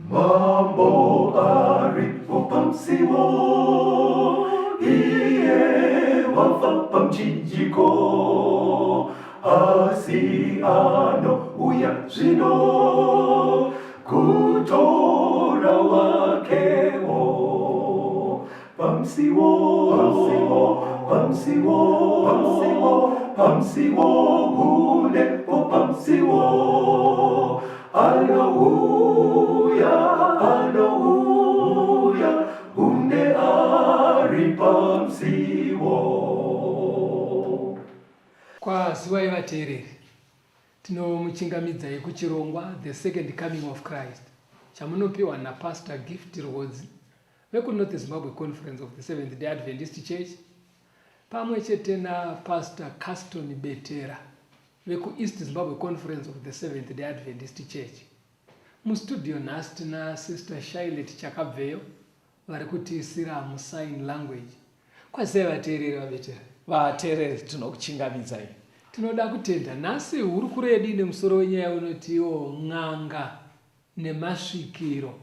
Mambo aripo pamusiwo, iye wafa pamuchinjiko, asi anouya zvino kutora wakewo. Pamusiwo, pamusiwo, pamusiwo, pamusiwo, pamusiwo, hunepo pamusiwo. Anouya, anouya, hunde ari pamusiwo. Kwaziwai vateereri, tinomuchingamidzai kuchirongwa The Second Coming of Christ chamunopiwa naPastor Gift Rwodzi vekuNorth Zimbabwe Conference of the Seventh Day Adventist Church pamwe chete naPastor Caston Betera vekuEast Zimbabwe Conference of the Seventh Day Adventist Church. Mustudio nhasi tina Sister Shylet Chakabveyo vari kutiisira musign language. Kwazisai vateereri vaBetera. Vateereri tinokuchingamidzai. Tinoda kutenda. Nhasi hurukuro yedu ine musoro wenyaya unotiwo n'anga nemasvikiro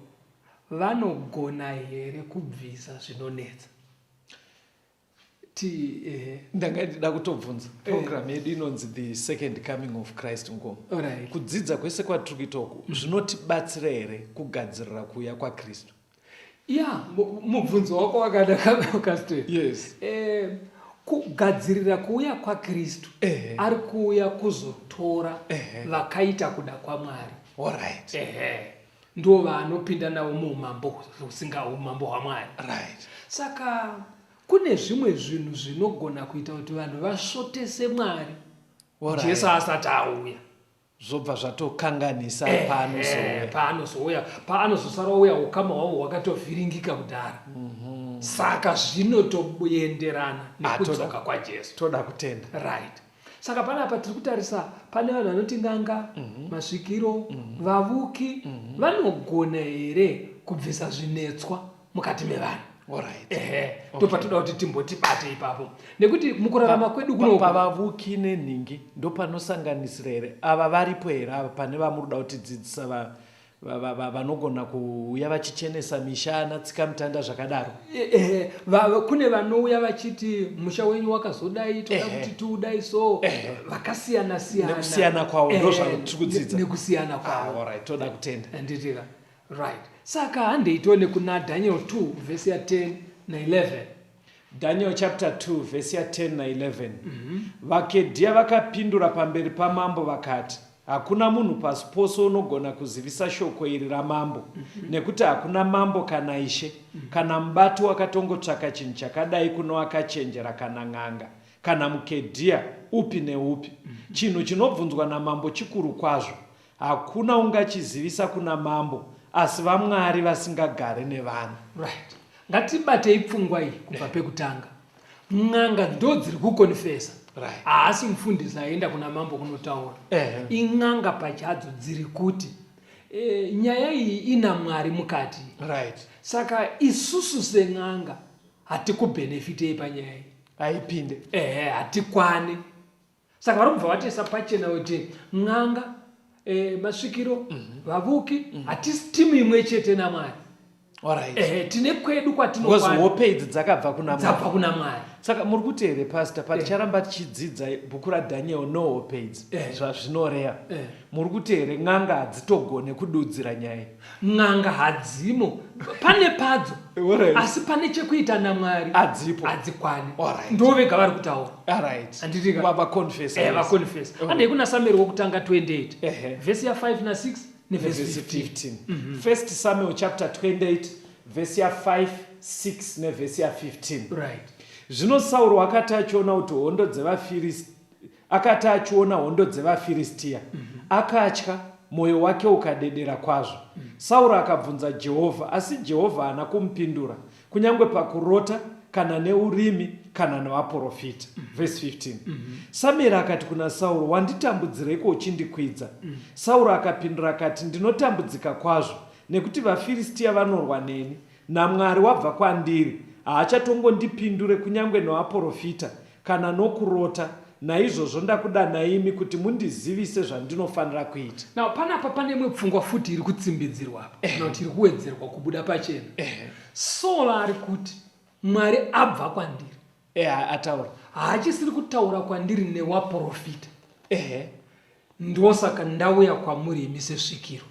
vanogona here kubvisa zvinonetsa? Ti ehe. Ndanga ndida kutobvunza eh. program yedu inonzi the second coming of Christ ngoma. Right. Kudzidza kwese kwatiri kuita uku mm. zvinotibatsira here kugadzirira kuuya kwaKristu? Ya, mubvunzo wako wakanaka Castor. Yes. Eh, kugadzirira kuuya kwaKristu eh. ari kuuya kuzotora eh. vakaita kuda kwaMwari. Alright. Ehe. Ndivo vaanopinda navo muumambo husinga umambo hwaMwari. Right. Saka kune zvimwe zvinhu zvinogona kuita kuti vanhu vasvotese Mwari Jesu asati auya. Zvobva zvatokanganisa paanozouya. Paanozouya, paanozosara ouya ukama hwavo hwakatovhiringika kudhara. Mm -hmm. Saka zvinotoenderana nekudzoka kwaJesu. Toda kutenda. Right. Saka panapa tiri kutarisa pane vanhu vanoti n'anga, mm -hmm. masvikiro, mm -hmm. vavuki mm -hmm. vanogona here kubvisa zvinetswa mukati mevanhu? Alright. Ehe, okay. Ndopatoda kuti timboti bate ipapo nekuti mukurarama kwedu kuno pavavuki nenhingi ndopanosanganisira here ava varipo here ava pane vamuri kuda kutidzidzisa vanogona kuuya vachichenesa misha ana tsikamutanda zvakadaro eh, kune vanouya vachiti musha wenyu wakazodai toda kuti tiudai so vakasiyana siyana nekusiyana kwavo ndozvatiri kudzidza nekusiyana kwavo ah, toda kutenda anditika right saka handei tione kuna Daniel 2 vhesi ya 10 na 11 Daniel chapter 2 vhesi ya 10 na 11 mm -hmm. Vakedhia vakapindura pamberi pamambo vakati Hakuna munhu pasi pose unogona kuzivisa shoko iri ramambo, mm -hmm. nekuti hakuna mambo kana ishe mm -hmm. kana mubati wakatongotsvaka chinhu chakadai kuno akachenjera kana n'anga kana mukedhia upi neupi. Mm -hmm. Chinhu chinobvunzwa namambo chikuru kwazvo, hakuna ungachizivisa kuna mambo asi vamwari vasingagare nevanhu. Right. Ngatibatei pfungwa iyi kubva eh. pekutanga. N'anga ndo dziri kukonfesa. Right. Haasi mufundisi aenda kuna mambo kunotaura. Eh. In'anga pachadzo dziri kuti e, nyaya iyi ina Mwari mukati. Right. Saka isusu sen'anga hatikubhenefitei panyaya iyi. Haipinde. Ehe, hatikwane. Saka vari kubva vatoisa pachena kuti n'anga e, masvikiro mm -hmm. vavuki mm -hmm. hatisi timu imwe chete naMwari. Alright. Ehe, tine kwedu kwatinokwana. Hope idzi dzakabva kuna Mwari. Dzabva kuna Mwari. Saka muri kuti here pastor paticharamba tichidzidza bhuku raDaniel no hope idzi eh. zvazvinoreva. Eh. Muri kuti here n'anga hadzitogone kududzira nyaya iyi? N'anga hadzimo pane padzo asi pane chekuita naMwari adzipo hadzikwani ndo vega vari kutaura handitikavakonfesa handei kuna Samueri wokutanga 28 vhesi ya 5 na 6 nevhesi 15 mhm. First Samuel chapter 28 vhesi ya 5 6 nevhesi ya 15 right zvino Sauro akati achiona kuti hondo dzevafiristi Akati achiona hondo dzevaFiristia, akatya, mwoyo wake ukadedera kwazvo. Sauro akabvunza Jehovha, asi Jehovha haana kumupindura, kunyange pakurota, kana neUrimi, kana nevaprofita. Vhesi 15. Samueri akati kuna Sauro, Wanditambudzireiko uchindikwidza? Sauro akapindura akati, Ndinotambudzika kwazvo, nekuti vaFiristia vanorwa neni, naMwari wabva kwandiri, haachatongondipindure kunyange nevaprofita, kana nokurota, Naizvozvo ndakudanai imi kuti mundizivise zvandinofanira kuita. Now panapa pane imwe pfungwa futi iri kutsimbidzirwa apa kana kuti iri kuwedzerwa kubuda pachena. Saul ari kuti Mwari abva kwandiri. Ehe, ataura. Haachisiri kutaura kwandiri newaprofita. Ehe. Ndosaka ndauya kwamuri imi sesvikiro.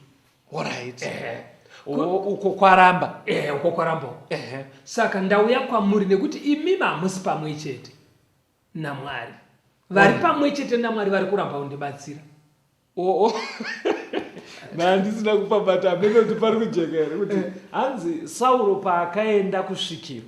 Alright. Ehe. O, uko kwaramba. Ehe, uko kwaramba uko. Ehe. Saka ndauya kwamuri nekuti imimi hamusi pamwe chete naMwari. Vari pamwe chete naMwari vari kuramba kundibatsira. Oo. Ndandisina kupabata hameno kuti pari kujeka here kuti eh. hanzi Sauro paakaenda kusvikiro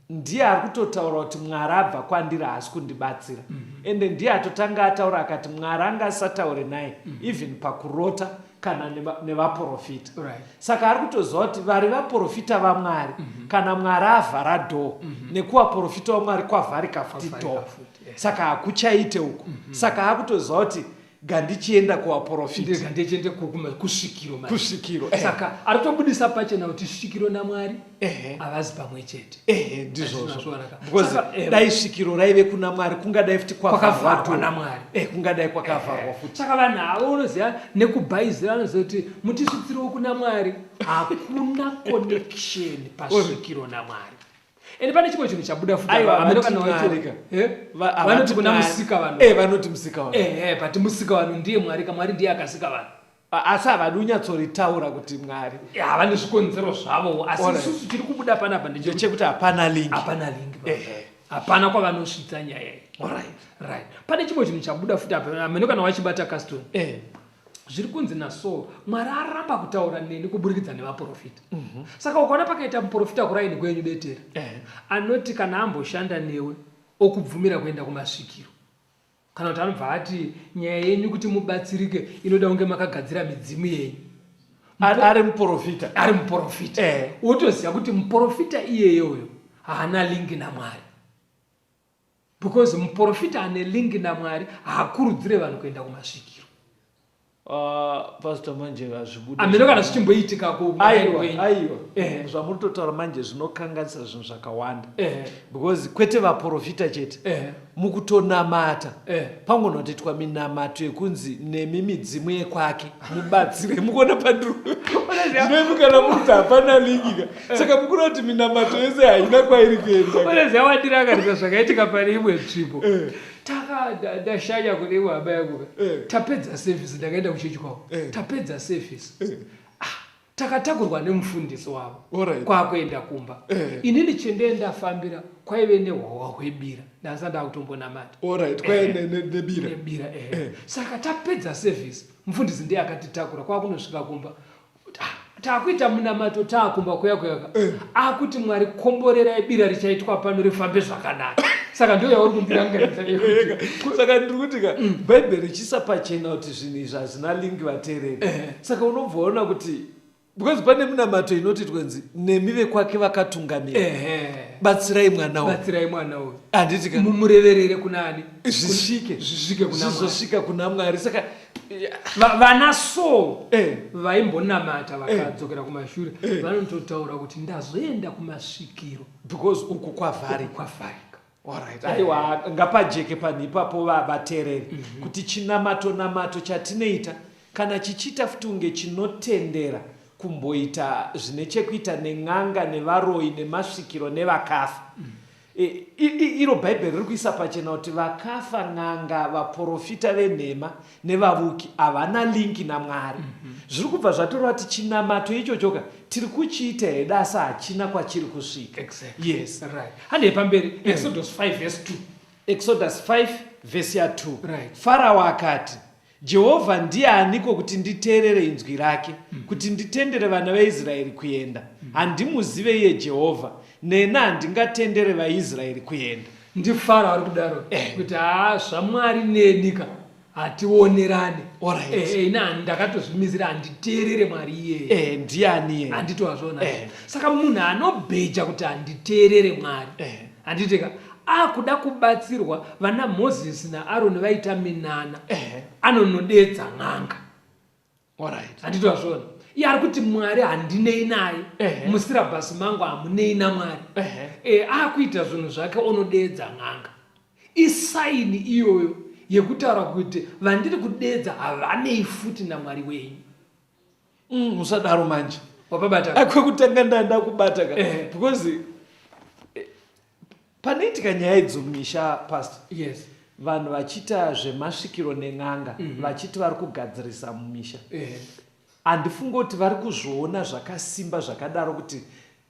ndiye ari kutotaura kuti Mwari abva kwandiri haasi kundibatsira mhm. ende ndiye atotanga ataura akati Mwari anga asataure naye mhm. even pakurota kana nevaprofita right. Saka ari kutoziva kuti vari vaprofita vaMwari mm -hmm. kana Mwari avhara dhoo mm -hmm. nekuvaprofita vaMwari kwavharika futi dhoo saka hakuchaite uku mm -hmm. Saka akutoziva kuti gandichienda kuvaprofita gandichiende kusvikiro kusvikiro eh. Saka ari kutobudisa pachena kuti svikiro namwari havazi pamwe chete. Ehe, ndizvozvo because eh, dai svikiro raive kuna Mwari kungadai futi kwakavharwa naMwari. Eh, kungadai kwakavharwa futi. Saka vanhu avo unoziva nekubhaizira vanoziva kuti mutisvitsirewo kuna Mwari. Hakuna connection pasvikiro naMwari. Ende pane chimwe chinhu chabuda futi Aiwa, hameno havati kana wacho- Mwari ka. Eh? Havati Vanoti kuna Mwari. musika vanhu. Eh, vanoti musika vanhu. Eh, but musika vanhu ndiye Mwari ka Mwari ndiye akasika vanhu. Asi havadi kunyatsoritaura kuti Mwari. Ya, vane zvikonzero zvavowo asi Alright. isusu tiri kubuda panapa ndechekuti Ndechekuti hapana link. hapana link pa. Ehe. Hapana kwavanosvitsa nyaya iyi. Alright. Right. Pane chimwe chinhu chabuda futi apa hameno kana wachibata Caston. Eh. Zviri kunzi naSaul, Mwari aramba kutaura neni kuburikidza nevaprofita. Saka ukaona pakaita muprofita kuraini kwenyu Betera, anoti kana amboshanda newe okubvumira kuenda kumasvikiro. Kana kuti anobva ati nyaya yenyu kuti mubatsirike inoda kunge makagadzira midzimu yenyu. Ari muprofita. Ari muprofita. Wotoziva kuti muprofita iyeye uyo haana link naMwari. Because muprofita ane link naMwari haakurudzire vanhu kuenda kumasvikiro. Uh, pastor manje hazvibude. Ameno kana zvichimboitika ku aiwa aiwa eh. Zvamuri kutotaura manje zvinokanganisa zvinhu zvakawanda eh. Because kwete vaprofita chete eh. Mukutonamata eh. Pangonotoitwa minamato yekunzi nemi midzimu yekwake mubatsire mukuona pandiri zvinoimi kana mukuti hapana lingi ka eh. Saka mukuona kuti minamato yese haina kwairi kuenda. Unoziva wandirangaridza zvakaitika pane imwe nzvimbo eh. Ndashanya kune imwe hama yangu ka eh. Tapedza service ndakaenda kuchechi kwavo Tapedza service ah, takatakurwa nemufundisi wavo kwakuenda kumba. Inini chendee ndafambira kwaive nehwawa hwebira ndasati ndakutombonamata. Nebira ehe. Saka tapedza service mufundisi ndiye akatitakura kwakunosvika kumba. Ah, takuita munamato taakumba kuya kuyaka eh. Akuti Mwari komborerai bira richaitwa pano rifambe zvakanaka. Saka ndiyo yauri kundirangaridza. Saka ndiri kuti ka mm. Bhaibheri richiisa pachena kuti zvinhu izvi hazvina link vateereri. Eh. Saka unobva waona kuti because pane minamato inotoitwa nzi nemi vekwake vakatungamira. Batsirai mwana uyu. Batsirai mwana uyu. Handiti ka mumureverere kuna ani? Zvisvike. Zvisvike kuna Mwari. Zvizosvika kuna Mwari. Saka vana Saul eh. Vaimbonamata vakadzokera eh. Kumashure eh. Vanototaura kuti ndazoenda kumasvikiro because uku kwavharika. Kwavharika. Alright. Aiwa ngapajeke panhu ipapo vateereri mm -hmm. Kuti chinamato namato chatinoita kana chichiita futi kunge chinotendera kumboita zvine chekuita nen'anga nevaroyi nemasvikiro nevakafa mm -hmm. Iro Bhaibheri riri kuisa pachena kuti vakafa, n'anga, vaporofita venhema nevavuki havana linki naMwari. Mm -hmm. Zviri kubva zvatoreva kuti chinamato ichochoka tiri kuchiita hedu asi hachina kwachiri kusvika. Exactly. Yes. Right. Handei pamberi. Exodus 5 verse 2. Exodus 5 verse ya 2. Right. Farao akati, Jehovha ndiye aniko kuti nditeerere inzwi rake, kuti nditendere vana vaIsraeri kuenda? Handimuzive iye Jehovha, neni handingatendere vaIsraeri kuenda. NdiFarao ari kudaro eh. Kuti haa zvaMwari neni ka hationerane. Alright. Eh, eh, ini ndakatozvimisira handiteerere Mwari iyeye. Eh, ndiani iyeye? Handiti wazviona. Eh. Saka munhu anobheja kuti handiteerere Mwari. Eh. Handiti ka akuda kubatsirwa vana Moses naAroni vaita minana eh. Anonodedza n'anga. Alright. Handiti wazviona. Iye ari kuti Mwari handinei naye eh. Musirabhasi mangu hamunei naMwari eh. Eh, akuita zvinhu zvake onodedza n'anga. Isaini iyoyo yekutaura kuti vandiri kudeedza havanei futi naMwari wenyu. Mm, usadaro manje. Wapabata. Akwekutanga ndanda kubata ka. Eh. Because eh, panoitika nyaya idzo mumisha pastor. Yes. Vanhu vachiita zvemasvikiro nen'anga mm -hmm. vachiti vari kugadzirisa mumisha. Eh. Handifungi kuti vari kuzviona zvakasimba zvakadaro kuti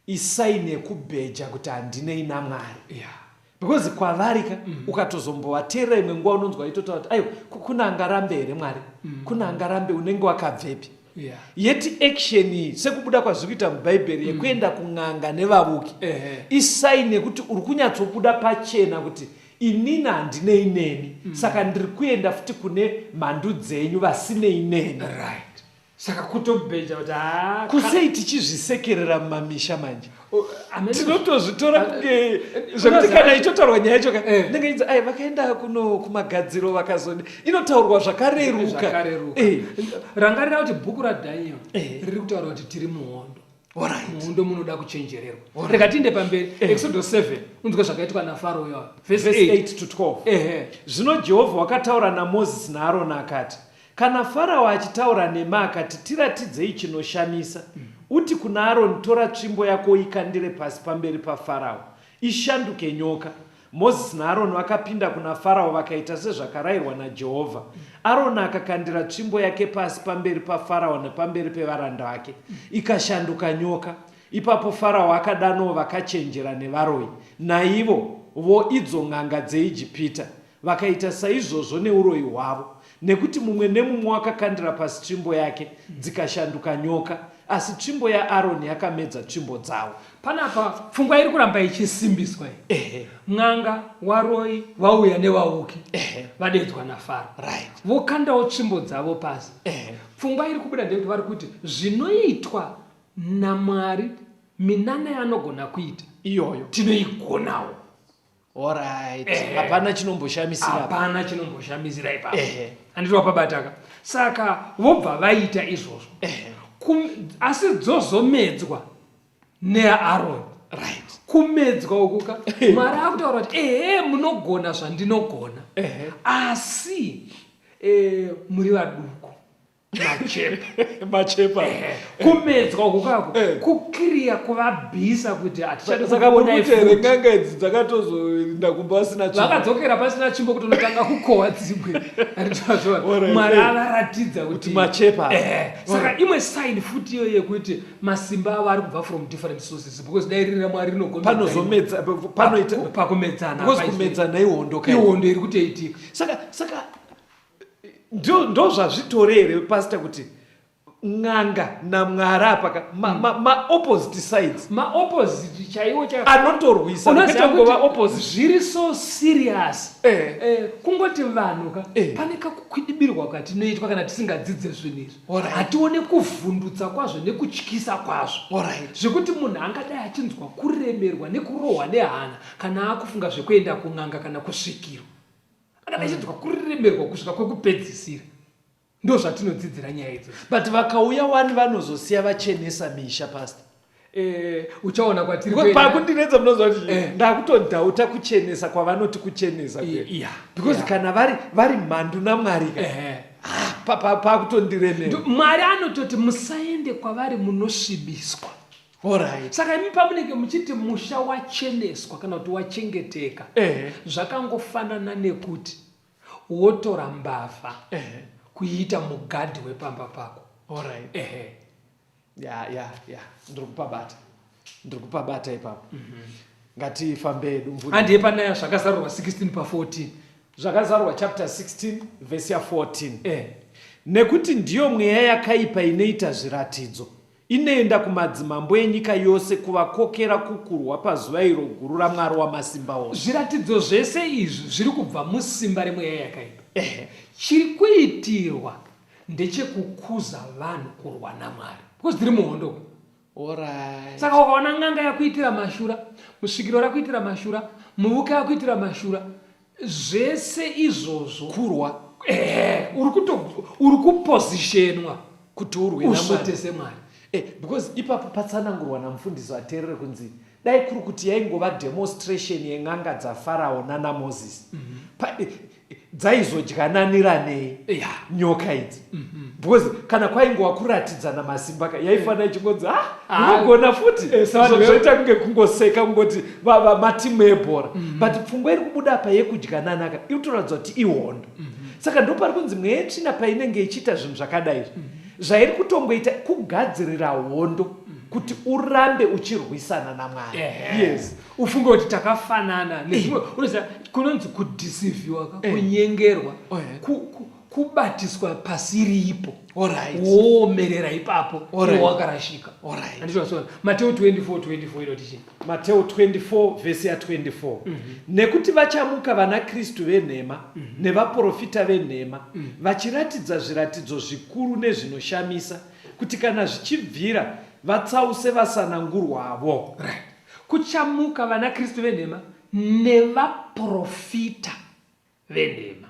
Isaini yekubheja kuti handinei naMwari. Yeah. Because kwavari ka mm. ukatozombovateerera imwe nguva unonzwa vaitotaura kuti aiwa kuna angarambe here Mwari? Mm. Kuna angarambe unenge wakabvepi? Yeah. Yeti action iyi sekubuda kwazviri kuita mubhaibheri mm. yekuenda kun'anga nevavuki isaini yekuti uri kunyatsobuda pachena kuti inini handinei nemi mm. saka ndiri kuenda futi kune mhandu dzenyu vasinei neni. Right. Saka kutobheja kuti haa. Kusei tichizvisekerera mumamisha manje? Tinotozvitora kunge eh, zvekuti kana ichotaurwa nyaya yacho ka eh. ndenge inzi ai vakaenda kuno kumagadziro vakazodi inotaurwa zvakareruka. Eh. Rangarira kuti bhuku raDaniel riri kutaura kuti tiri muhondo. Muhondo munoda kuchenjererwa. Rega tiinde pamberi. Exodus 7 unzwe zvakaitwa naFaro uyo. Verse 8 to 12. Ehe. Zvino Jehovha wakataura naMozisi naAroni akati, Kana Farao achitaura nemi akati, Tiratidzei chinoshamisa, uti kuna Aroni, Tora tsvimbo yako uikandire pasi pamberi paFarao, ishanduke nyoka. Mozisi naAroni vakapinda kuna Farao vakaita sezvakarayirwa naJehovha. Aroni akakandira tsvimbo yake pasi pamberi paFarao nepamberi pevaranda vake, ikashanduka nyoka. Ipapo Farao akadanawo vakachenjera nevaroyi, naivo vo idzo n'anga dzeIjipita, Vakaita saizvozvo neuroyi hwavo, nekuti mumwe nemumwe wakakandira pasi tsvimbo yake, dzikashanduka nyoka, asi tsvimbo yaAroni yakamedza tsvimbo dzavo. Panapa pfungwa iri kuramba ichisimbiswa iyi. N'anga, waroyi, vauya nevauki vadedzwa naFaro. Right. Vokandawo tsvimbo dzavo pasi. Pfungwa iri kubuda ndeyekuti vari kuti zvinoitwa naMwari minana yaanogona kuita iyoyo tinoigonawo. Alright. Hapana chinomboshamisira. Hapana chinomboshamisira ipapo. Handiti wapabataka. Saka vobva vaita izvozvo. Kum, asi dzozomedzwa neaAroni. Right. Kumedzwa uku ka Mwari akutaura kuti ehe munogona zvandinogona. Asi e, muri vaduku. machepa machepa kumedzwa uku kako eh. kukiriya kuvabhisa kuti hatichasaka muri n'anga idzi dzakatozoenda kumba vasina tsvimbo vakadzokera pasina tsvimbo kuti unotanga kukohwa dzimwe mwari eh. avaratidza kuti machepa eh, saka imwe sign futi iyo yekuti masimba avo ari kubva from different sources because dai riri ramwari rinogonpanozomedza panoita pakumedzana because kumedzana ihondo ihondo iri kutoitika saka saka ndozvazvitori here pastor kuti n'anga namwari apa ka maopposite ma, ma sides maopposite chaiwo anotorwisa kwete kungova opposite zviri so serious eh. Eh, kungoti vanhu ka eh. pane kakukwidibirwa katinoitwa kana tisingadzidze zvinhu izvi hatione kuvhundutsa kwazvo nekutyisa kwazvo zvekuti munhu angadai achinzwa kuremerwa nekurohwa nehana kana akufunga zvekuenda kun'anga kana kusvikirwa akada achinzwa kuremerwa kusvika kwekupedzisira ndozvatinodzidzira nyaya idzo but vakauya wani vanozosiya vachenesa misha pastor eh, uchaona kwatiri pakundinetsa munoziva kuti eh. ndakutodhauta kuchenesa kwavanoti kuchenesa yeah. because yeah. kana vari vari mhandu namwari ka eh. ah, pakutondiremera mwari anototi musaende kwavari munosvibiswa Alright. Saka imi pamunenge muchiti musha wacheneswa kana kuti wachengeteka eh. zvakangofanana nekuti wotora mbavha eh. kuiita mugadhi wepamba pako. Alright. Ehe. Ya ya ya ndiri kupabata ndiri kupabata ipapo. Mm -hmm. Ngatifambe hedu mvura. Handiye panaya zvakazarurwa 16 pa 14. Zvakazarurwa chapter 16 verse ya 14. Eh. Nekuti ndiyo mweya yakaipa inoita zviratidzo Inoenda kumadzimambo enyika yose kuvakokera kukurwa pazuva iro guru raMwari Wamasimbaose. Zviratidzo zvese izvi zviri kubva musimba remweya yakaipa. Ehe. Chiri kuitirwa ndechekukuza vanhu kurwa naMwari because tiri muhondo. Alright. Saka ukaona n'anga yakuitira mashura, musvikiro rakuitira mashura, muvuki akuitira mashura, zvese izvozvo kurwa eh, uri kuto uri kupozishenwa kuti urwe usvotese Mwari eh, because ipapo patsanangurwa namufundisi vateerere kunzi Dai kuri kuti yaingova demonstration yen'anga dzaFarao nana Moses. Mm -hmm. Pa, dzaizodyananiranei yeah. nyoka idzi mm -hmm. because kana kwaingova kuratidzana masimba ka yaifanira ichingonzi ah, ah unogona futi eh, zvoita kunge kungoseka kungoti matimu ebhora mm -hmm. but pfungwa iri kubuda apa yekudyananaka iri kutoratidza kuti ihondo mm -hmm. saka ndopari kunzi mweya yetsvina painenge ichiita zvinhu zvakadai izvi mm -hmm. zvairi kutongoita kugadzirira hondo mm -hmm. kuti urambe uchirwisana namwari yes ufunge kuti takafanana nezvimwe eh. unoziva kunonzi kudisivhiwa ka eh. kunyengerwa oh, kubatiswa pasiripo woomerera ipapo iwe wakarashika andizvasona Mateo 24 24 inoti chii? Mateo 24 vhesi ya 24 mhm. Nekuti vachamuka vana Kristu venhema nevaprofita venhema vachiratidza zviratidzo zvikuru nezvinoshamisa kuti kana zvichibvira vatsause vasanangurwavo. Right. Kuchamuka vanaKristu venhema nevaprofita venhema.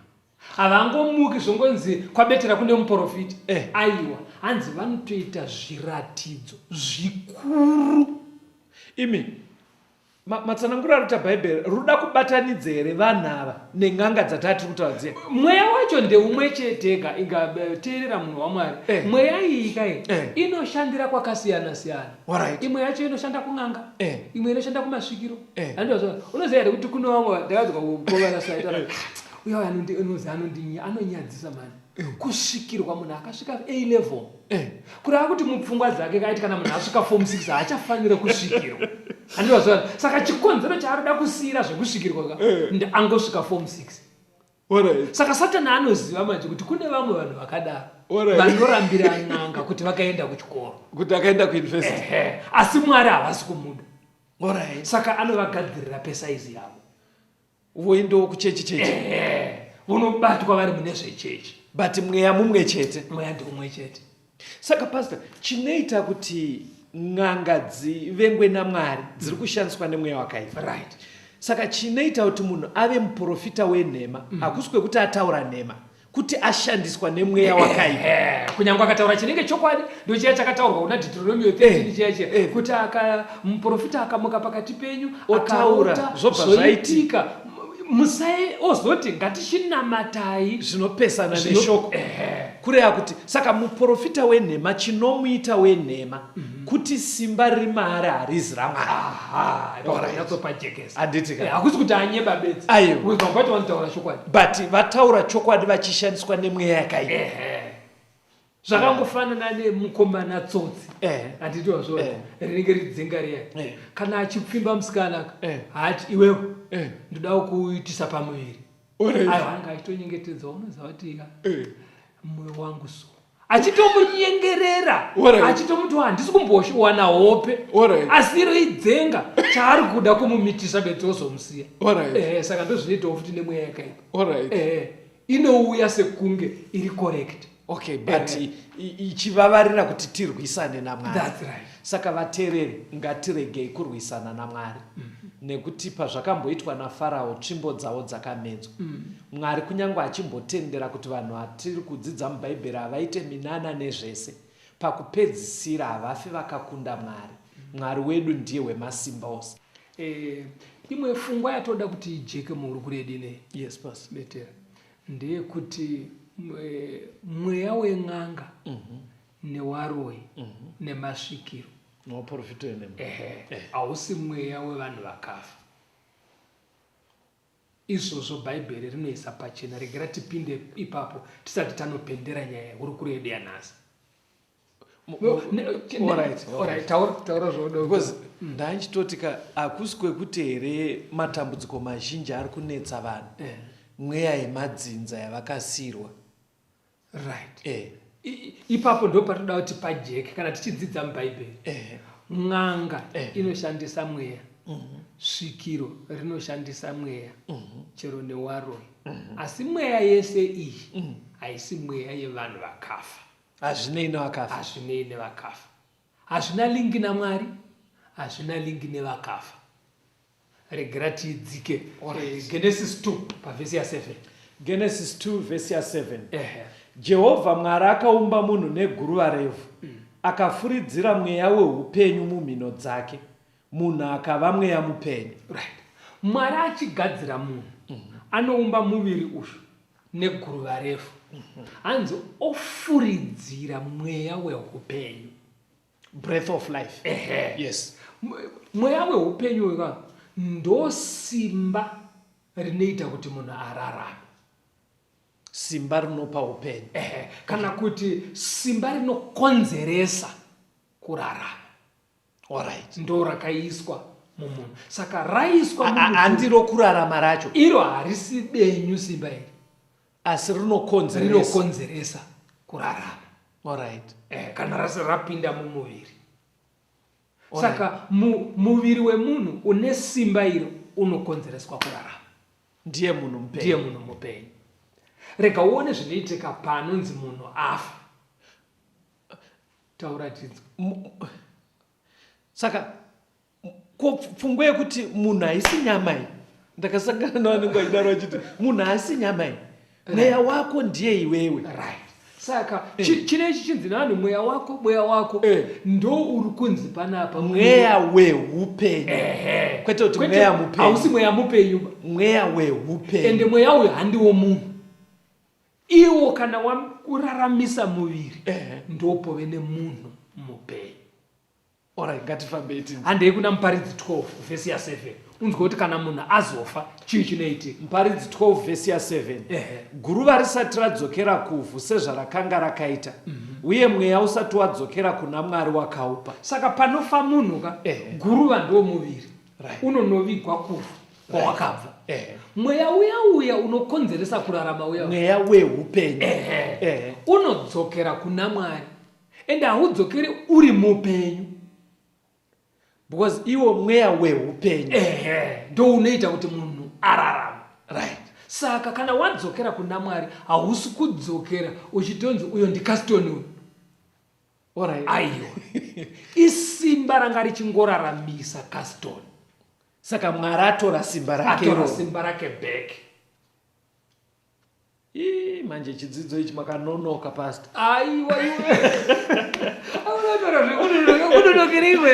Havangomuki zvongonzi kwabetera kune muprofita. Eh. Aiwa, hanzi vanotoita zviratidzo zvikuru. Imi matsananguro arikuita Bhaibheri ruda kubatanidza here vanhu ava nen'anga dzataa tiri kutaura dziya? Mweya wacho ndeumwe chetega. Inga eh, teerera munhu waMwari. Eh. Mweya iyi kai Eh. inoshandira kwakasiyana siyana. Alright. Imwe yacho inoshanda kun'anga. Eh. Imwe inoshanda kumasvikiro. Eh. Handizvo unoziva here kuti kune vamwe ndakadzwa kukovana saita uya uya anozi anondinya anonyadzisa mani. Eh. Kusvikirwa munhu akasvika A level. Eh. Kureva kuti mupfungwa dzake kaiti kana munhu asvika form 6 haachafanire kusvikirwa. Handizvo zvona. Saka chikonzero chaarikuda kusiyira zvekusvikirwa ka Eh. ndi angosvika form 6. Alright. Saka Satani anoziva manje kuti kune vamwe vanhu vakadaro Alright. vanorambira n'anga kuti vakaenda kuchikoro. Kuti akaenda kuuniversity. Ehe. Asi Mwari havasi kumuda. Alright. Saka anovagadzirira pesaizi yavo. Voendawo kuchechi chechi. Ehe. Vonobatwa vari mune zvechechi. But mweya mumwe chete. Mweya ndiumwe chete. Saka pastor, chinoita kuti n'anga dzivengwe naMwari dziri kushandiswa nemweya wakaipa. Right. Saka chinoita kuti munhu ave muprofita wenhema hakusi kwekuti ataura nhema, kuti ashandiswa nemweya wakaipa. Kunyange akataura chinenge chokwadi, ndochiya chakataurwa kuna Deuteronomio 13 chiya chiya kuti aka muprofita akamuka pakati penyu Otaura, akarota, zvobva zvoitika. Musai ozoti ngatichinamatai zvinopesana neshoko. Kureva kuti saka muprofita wenhema chinomuita wenhema kuti simba riri maari harizi raMwari. Aha, nyatsopajekesa. Handiti ka? Hakusi kuti anyeba bedzi. Aiwa. Because vamwe vacho vanotaura chokwadi. But vataura chokwadi vachishandiswa nemweya yakaipa. Zvakangofanana nemukomana tsotsi. Handiti wazviona? Rinenge ridzenga riya. Kana achipfimba musikana ka, haati iwewe ndoda kukuitisa pamuviri. Aiwa anenge achitonyengetedza unoziva kuti ka moyo wangu so achitomunyengerera achitomuti handisi kumbowana hope asi iro idzenga chaari kuda kumumitisa bedzi ozomusiya. Saka ndozvinoitawo futi nemweya yakaipa. Inouya sekunge iri correct. Okay, but ichivavarira kuti tirwisane naMwari. That's right. Saka vateereri, ngatiregei kurwisana naMwari. Nekuti pazvakamboitwa naFarao, tsvimbo dzavo dzakamedzwa. Mwari kunyange achimbotendera kuti vanhu vatiri kudzidza muBhaibheri havaite minana nezvese, pakupedzisira havafi vakakunda Mwari. Mwari wedu ndiye wemasimba ose. Imwe pfungwa yatoda kuti ijeke muhurukuro yedu ineyi, Yes, Pastor. Betera, ndeyekuti mweya wen'anga newaroyi nemasvikiro Newaprofita wenhema. Ehe, hausi mweya wevanhu vakafa. Izvozvo Bhaibheri rinoisa pachena. Regera tipinde ipapo tisati tanopendera nyaya yehurukuro yedu yanhasi. Taura zvaunoda. Because ndanchitoti ka hakusi kwekuti here matambudziko mazhinji ari kunetsa vanhu mweya yemadzinza yavakasiirwa. Right. Ipapo ndo patoda kuti pajeke kana tichidzidza muBhaibheri. N'anga inoshandisa mweya. Svikiro rinoshandisa mweya. Chero newaroyi. Asi mweya yese iyi haisi mweya yevanhu vakafa. Hazvinei nevakafa. Hazvinei nevakafa. Hazvina lingi naMwari, hazvina lingi nevakafa. Regera tiidzike. Genesis 2 pavhesi ya 7. Genesis 2 vhesi ya 7. Jehovha Mwari akaumba munhu neguruva revhu, akafuridzira mweya weupenyu mumhino dzake. Munhu akava mweya mupenyu. Right. Mwari achigadzira munhu anoumba muviri uyu neguruva refu. Hanzi ofuridzira mweya wehupenyu. Breath of life. Ehe. Yes. Mweya wehupenyu uyu ka ndosimba rinoita kuti munhu ararame. Simba rinopa upenyu. Ehe. Kana kuti simba rinokonzeresa kurarama. Alright. Ndo rakaiswa mumunhu. Saka raiswa mumunhu. Handiro kurarama racho. Iro harisi benyu simba iri. Asi rinokonzeresa. Rinokonzeresa kurarama. Alright. Eh, kana rasi rapinda mumuviri. Alright. Saka mu, muviri wemunhu une simba iro unokonzereswa kurarama. Ndiye munhu mupenyu. Ndiye munhu mupenyu. Rega uone zvinoitika panonzi munhu afa. Taura tinzwe. Saka ko pfungwa yekuti munhu haisi nyama iyi ndakasangana navanenge vachidaro vachiti munhu haasi nyama iyi mweya wako ndiye iwewe. Right. Saka eh. chine ichi chinzi navanhu mweya wako mweya wako eh. ndo uri kunzi panapa mweya weupenyu kwete kuti mweya mupenyu hausi mweya mupenyu mweya weupenyu ende mweya uyu handiwo munhu Iwo kana wakuraramisa muviri ndopove nemunhu mupenyu. Alright, ngatifambei tinzwe. Handei kuna Muparidzi 12 vhesi ya 7 unzwe kuti kana munhu azofa chii chinoitika. Muparidzi 12 vhesi ya 7 Guruva risati radzokera kuvhu sezvarakanga rakaita, uye mweya usati wadzokera kuna Mwari wakaupa. Saka panofa munhu ka, guruva ndomuviri unonovigwa kuvhu kwawakabva eh. Mweya uya uya unokonzeresa kurarama uya mweya weupenyu eh. Unodzokera kuna Mwari ende haudzokeri uri mupenyu because iwo mweya weupenyu ndo unoita kuti munhu ararame. Right. Saka kana wadzokera kuna Mwari hausi kudzokera uchitonzi uyo ndikastoni uyu. Alright. Aiwa, isimba ranga richingoraramisa Caston. Saka Mwari atora simba rake atora simba rake back. Ii, manje chidzidzo ichi makanonoka pastor. Aiwa iwe. Aunotora zvekunonokerei iwe.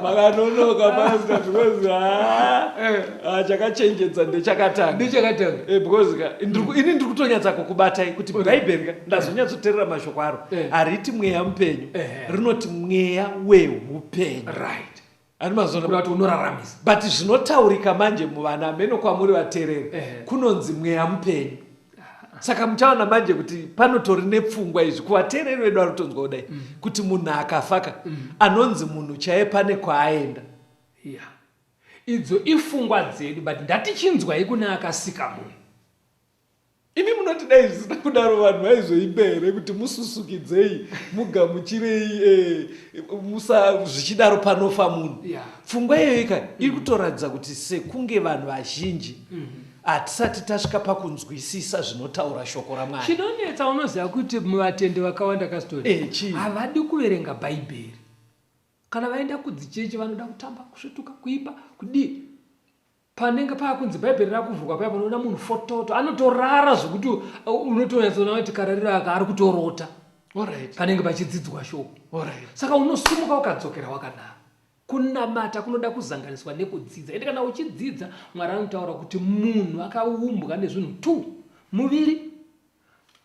Makanonoka pastor because ah, eh. ah, chakachenjedza ndechakatanga. Ndechakatanga. Eh, because ka ini ndiri kutonyatsa kukubatai kuti Bhaibheri ka ndazonyatsoteerera mashoko aro. Eh. Hariti mweya mupenyu. Eh. Rinoti mweya wehupenyu. Right. Ani mazona kuti unoraramisa. But zvinotaurika manje muvana ameno kwamuri vateereri kunonzi mweya mupenyu. Saka muchaona manje kuti panotori nepfungwa izvi kuvateereri vedu vari kutonzwa kudai kuti munhu akafaka anonzi munhu chaiye pane kwaaenda. Yeah. Idzo ifungwa dzedu but ndatichinzwai kune akasika munhu. Imi munoti dai zvisina kudaro vanhu vaizoimba here kuti mususukidzei mugamuchirei eh, musa zvichidaro panofa munhu yeah. Pfungwa iyoyo ka iri kutoratidza kuti sekunge vanhu vazhinji hatisati tasvika pakunzwisisa zvinotaura shoko raMwari. Chinonetsa unoziva kuti muvatendi vakawanda kastori Eh, chii? havadi kuverenga Bhaibheri. Kana vaenda kudzichechi vanoda kutamba, kusvetuka, kuimba, kudii. Panenge paakunzi bhaibheri rakuvhurwa paya panoona munhu fototo anotorara zvekuti unotonyatsoona kuti karariro aka ari kutorota. Alright. Panenge pachidzidzwa shoko. Alright. Saka unosumuka ukadzokera wakanaka. Kunamata kunoda kuzanganiswa nekudzidza. Ende kana uchidzidza Mwari anotaura kuti munhu akaumbwa nezvinhu two, muviri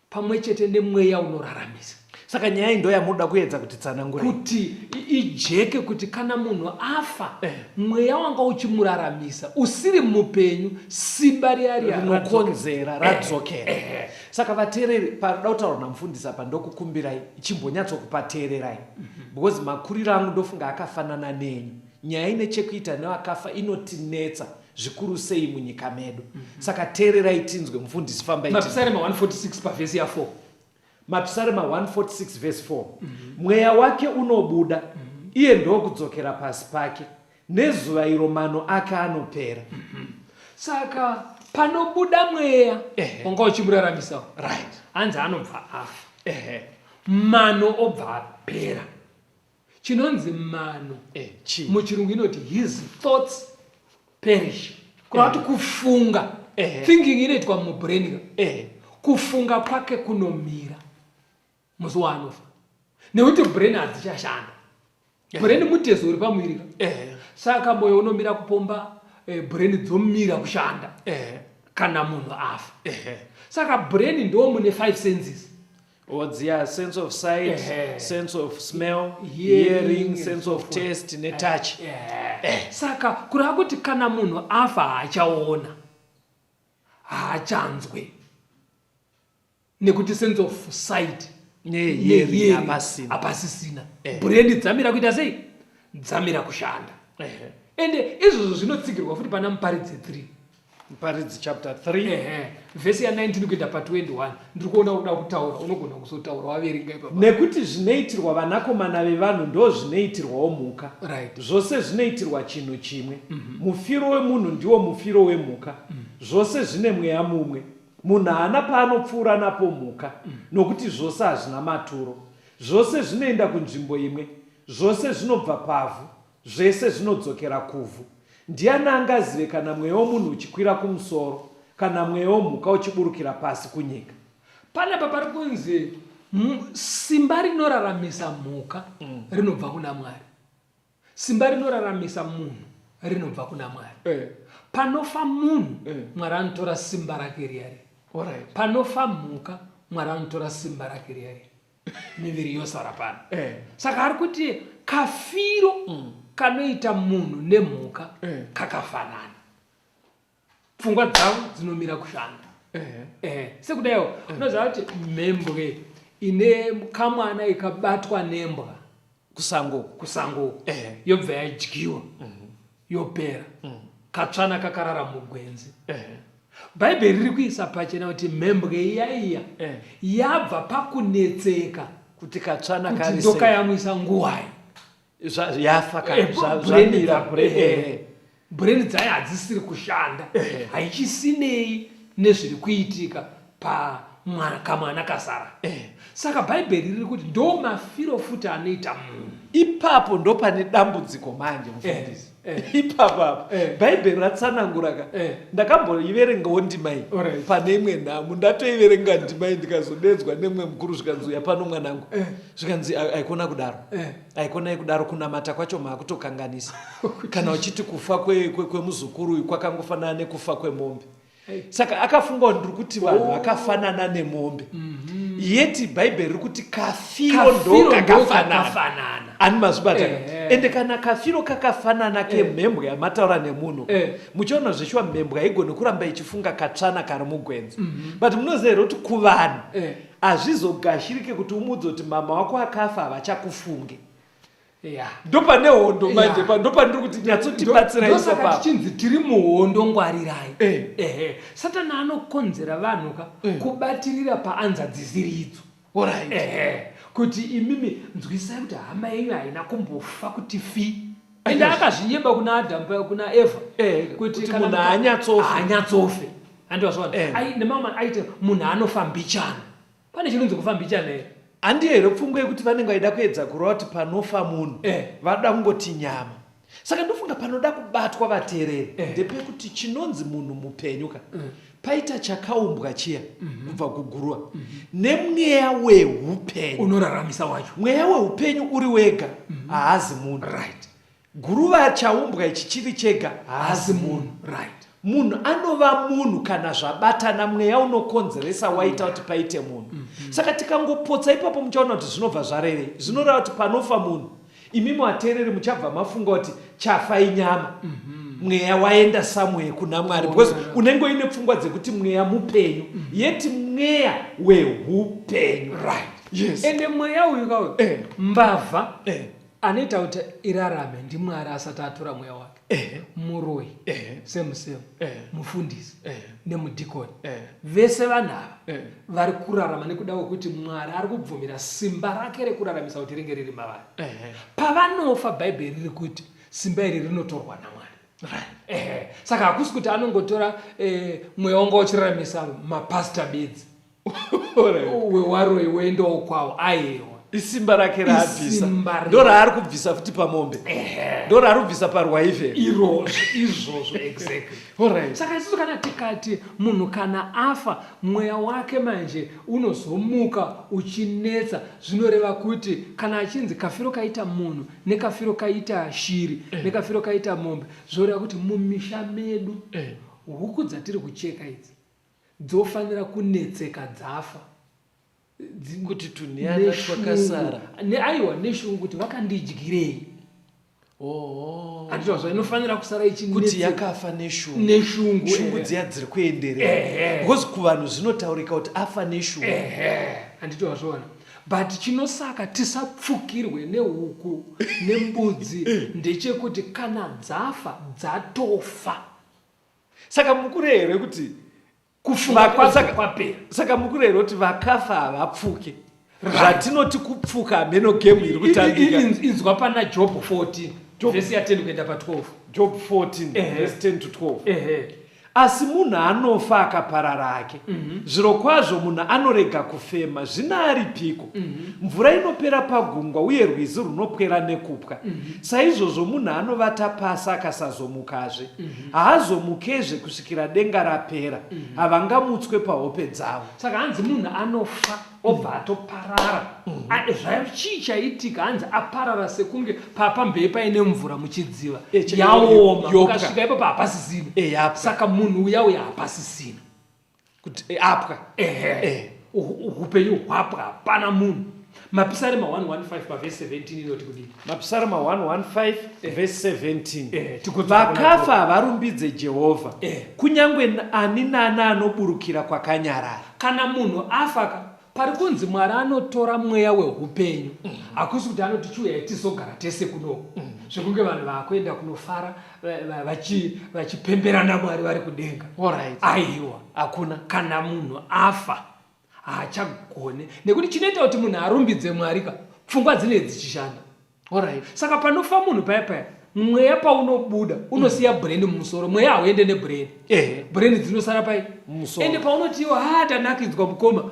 pamwe chete nemweya unoraramisa. Saka nyaya iyi ndoyamunoda kuedza kuti tsanangura kuti ijeke kuti kana munhu afa eh, mweya wanga uchimuraramisa usiri mupenyu simba riya riya rinokonzera eh, radzokera eh. Saka vateereri paroda kutaura namufundisi apa ndokukumbirai chimbonyatsokupateererai because makuriro angu ndofunga akafanana nenyu. Nyaya ine chekuita nevakafa inotinetsa zvikuru sei munyika medu. Saka teererai tinzwe mufundisi fambai. Mapisarema 146 pavhesi ya 4. Mapisarema 146 vhesi 4. Mweya wake unobuda, iye ndokudzokera pasi pake, nezuva iro mano ake anopera. Saka panobuda mweya wanga uchimuraramisawo. Right. Hanzi anobva afa. Ehe. Mano obva apera. Chinonzi mano eh, chii? Muchirungu inoti his thoughts perish. Kureva kuti kufunga. Eh. Thinking inoitwa mubrain ka. Eh. Kufunga kwake kunomira musi waanofa. Nekuti brain hadzichashanda. Eh. Brain mutezo uri pamuviri ka. Eh. Saka moyo unomira kupomba, brain dzomira kushanda kana munhu afa. Saka brain ndo mune 5 senses. Or dziya sense of sight, sense of smell, hearing, sense of taste netouch. Saka kureva kuti kana munhu afa haachaona, haachanzwe, nekuti sense of sight nehearing hapasisina. Brain dzamira kuita sei? Dzamira kushanda. Ende izvozvo zvinotsigirwa futi pana Muparidzi 3. Muparidzi chapter 3. Ehe, vhesi ya19 kuenda pa21. Ndiri kuona uda kutaura, unogona kuzotaura waverenga ipapa. Nekuti zvinoitirwa vanakomana vevanhu ndo zvinoitirwawo mhuka. Zvose zvinoitirwa chinhu chimwe. Mufiro wemunhu ndiwo mufiro wemhuka. Zvose zvine mweya mumwe. Munhu haana paanopfuura napo mhuka, nokuti zvose hazvina maturo. Zvose zvinoenda kunzvimbo imwe, zvose zvinobva pavhu, zvese zvinodzokera kuvhu. Ndiani angazive kana mweya womunhu uchikwira kumusoro, kana mweya womhuka uchiburukira pasi kunyika? Panapa pari kunzi simba rinoraramisa mhuka rinobva kuna Mwari. Simba rinoraramisa munhu rinobva kuna Mwari. Panofa munhu, Mwari anotora simba rake riya riya. Panofa mhuka, Mwari anotora simba rake riya riya. Miviri yosara pano. Saka ari kuti kafiro kanoita munhu nemhuka kakafanana. Pfungwa dzavo dzinomira kushanda. Sekudaiwo, unoziva kuti mhembwe ine kamwana ikabatwa nembwa kusango, kusango yobva yadyiwa, yopera. Katsvana kakarara mugwenzi. Bhaibheri riri kuisa pachena kuti mhembwe iya iya yabva pakunetseka kuti katsvana kuti ndokayamwisa nguwai. Yafa zvamira. Brain dzayo hadzisiri kushanda, haichisinei nezviri kuitika pakamwana kasara. Saka Bhaibheri riri kuti ndo mafiro futi anoita munhu. Ipapo ndo pane dambudziko manje, mufundisi. Ipapo apo Bhaibheri ratsanangura ka. Ndakamboiverengawo ndima iyi pane imwe nhamu. Ndatoiverenga ndima iyi, ndikazodedzwa nemumwe mukuru, zvikanzi, "Uya pano mwanangu." Zvikanzi, "Haikona kudaro, haikonai kudaro. Kunamata kwacho maakutokanganisa kana uchiti kufa kwemuzukuru uyu kwakangofanana nekufa kwemombe." Saka akafunga kuti ndiri kuti vanhu vakafanana nemombe, yeti Bhaibheri riri kuti kafiro ndo kakafanana. Ani mazvibata? Ende kana kafiro kakafanana kemhembwe yamataura nemunhu, muchiona zveshuwa mhembwe haigoni kuramba ichifunga katsvana kari mugwenzi. But munoziva here kuti kuvanhu hazvizogashirike kuti umuudze kuti mama wako akafa, havachakufunge? Ndopane hondo manje, ndopandiri kuti nyatsotibatsirai. Ndosaka tichinzi tiri muhondo, ngwarirai. Ehe, Satani anokonzera vanhu ka kubatirira paanza dzisiri idzo. Ehe, kuti imimi nzwisai kuti hama yenyu haina kumbofa kuti fi. Ende akazvinyeba kuna Adamu, kuna Eva, kuti munhu haanyatsofe. Haanyatsofe, handivazvaona? Nemamwe aiti munhu anofa mbichana. Pane chinonzi kufa mbichana here? Handiyo here pfungwa yekuti vanenge vaida kuedza kureva kuti panofa munhu vanoda kungoti nyama? Saka ndofunga panoda kubatwa, vateereri, ndepekuti chinonzi munhu mupenyu ka paita chakaumbwa chiya kubva kuguruva nemweya weupenyu unoraramisa wacho. Mweya weupenyu uri wega haazi munhu. Guruva chaumbwa ichi chiri chega haazi munhu. Munhu anova munhu kana zvabatana, mweya unokonzeresa waita kuti paite munhu. Saka tikangopotsa ipapo, muchaona kuti zvinobva zvarevei. Zvinoreva kuti panofa munhu, imi vateereri muchabva mafunga kuti chafa inyama, mweya waenda somewhere kuna Mwari, because unenge uine pfungwa dzekuti mweya mupenyu, yeti mweya weupenyu. Yes. Ende mweya uyu kauyu, mbavha anoita kuti irarame ndiMwari asati atora mweya wake. Muroyi same same, mufundisi nemudhikoni, vese vanhu ava vari kurarama nekuda kwekuti Mwari ari kubvumira simba rake rekuraramisa kuti ringe riri mavari. Pavanofa, Bhaibheri riri kuti simba iri rinotorwa naMwari. Saka hakusi kuti anongotora mweya wanga uchiraramisa mapasta bedzi wewaroyi woendawo kwawo, aiwa. Isimba rake raabvisa ndo raari kubvisa futi pamombe, ndo raari kubvisa parwaive irozvo izvozvo exactly. Alright. Saka isusu kana tikati munhu kana afa mweya wake manje unozomuka uchinetsa, zvinoreva kuti kana achinzi kafiro kaita munhu nekafiro kaita shiri nekafiro kaita mombe, zvoreva kuti mumisha medu huku dzatiri kucheka idzi dzofanira kunetseka dzafa kuti tunhiyana twakasara aiwa neshungu kuti vakandidyirei. Handiti wazwa, inofanira kusara ichinetsa kuti yakafa neshungu, neshungu shungu dziya dziri kuenderera, because kuvanhu zvinotaurika kuti afa neshungu. Handiti wazviona? But chinosaka tisapfukirwe nehuku nembudzi ndechekuti kana dzafa dzatofa. Saka mukure here kuti kufunga kwadzo kwapera? Saka mukure here kuti vakafa havapfuke? Zvatinoti kupfuka hameno game iri kutambika. Inzwa pana Job 14 vhesi ya 10 kuenda pa 12. Job 14 verse 10 to 12. Asi munhu anofa akaparara hake. Zvirokwazvo munhu anorega kufema, zvino aripiko? Mvura inopera pagungwa, uye rwizi runopwera nekupwa. Saizvozvo munhu anovata pasi akasazomukazve. Haazomukezve kusvikira denga rapera. Havangamutswe pahope dzavo. Saka hanzi munhu anofa obva atoparara. Chii chaitika? Hanzi aparara sekunge pamberi paine mvura muchidziva yaoma, ukasvika ipapo hapasisina. Saka munhu uya uya hapasisina. Kuti apwa. Ehe. Upenyu hwapwa, hapana munhu. Mapisarema 115 pavhesi 17 inoti kudii? Mapisarema 115 vhesi 17. Vakafa havarumbidze Jehovha, kunyange ani nani anoburukira kwakanyarara. Kana munhu afa ka, pari kunzi Mwari anotora mweya wehupenyu. Hakusi kuti anoti chiuyai tizogara tese kuno. Zvekunge vanhu vakuenda kunofara vachipemberana Mwari vari kudenga. Aiwa. Hakuna. Kana munhu afa haachagone, nekuti chinoita kuti munhu arumbidze Mwari ka pfungwa dzinenge dzichishanda. Saka panofa munhu paya paya, mweya paunobuda unosiya brain mumusoro. Mweya hauende nebrain. Brain dzinosara pai ende paunotiwa ha tanakidzwa mukoma,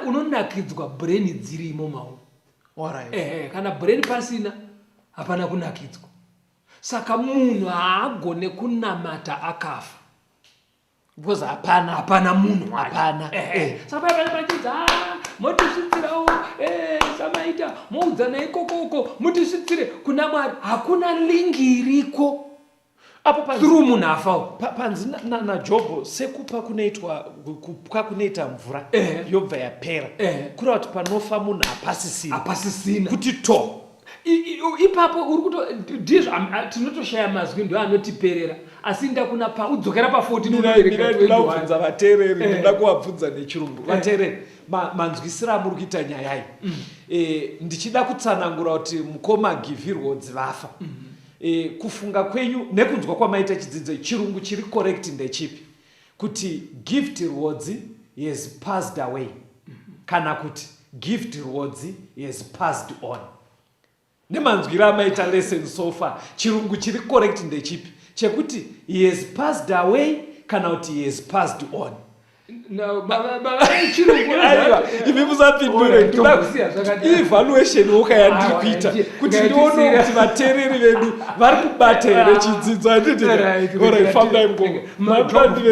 unonakidzwa brain dzirimo mauri. Kana brain pasina hapana kunakidzwa. Saka munhu haagone kunamata akafa. Because hapana. Hapana munhu. Hapana. Saka paya pane pachinzi, motisvitsirawo, samaita moudzana ikokoko, mutisvitsire kuna Mwari. Hakuna lingi iriko apo through munhu afawo. Panzi naJobho sekupa kunoitwa kupwa kunoita mvura yobva yapera, kureva kuti panofa munhu hapasisina. Hapasisina. Kuti to. Ipapo uri kuto ndizvo tinotoshaya mazwi ndo anotiperera, asi ndakuna pa udzokera pa 14 unoverenga 21. Kubvunza vateereri, ndinoda kuvabvunza nechirungu. Vateereri, manzwisiro amuri kuita nyaya iyi, ndichida kutsanangura kuti mukoma Givhi Rwodzi vafa, kufunga kwenyu nekunzwa kwamaita chidzidzo, chirungu chiri correct ndechipi? Kuti Gift Rwodzi has passed away kana kuti Gift Rwodzi has passed on? Nemanzwiro amaita lesson so far, chirungu chiri correct ndechipi? Chekuti he has passed away kana kuti he has passed on? Aiwa, imi musapindure, evaluation woka yandiri kuita kuti ndione kuti vateereri vedu vari kubata here chidzidzo. Handiti? Fambai mukoma.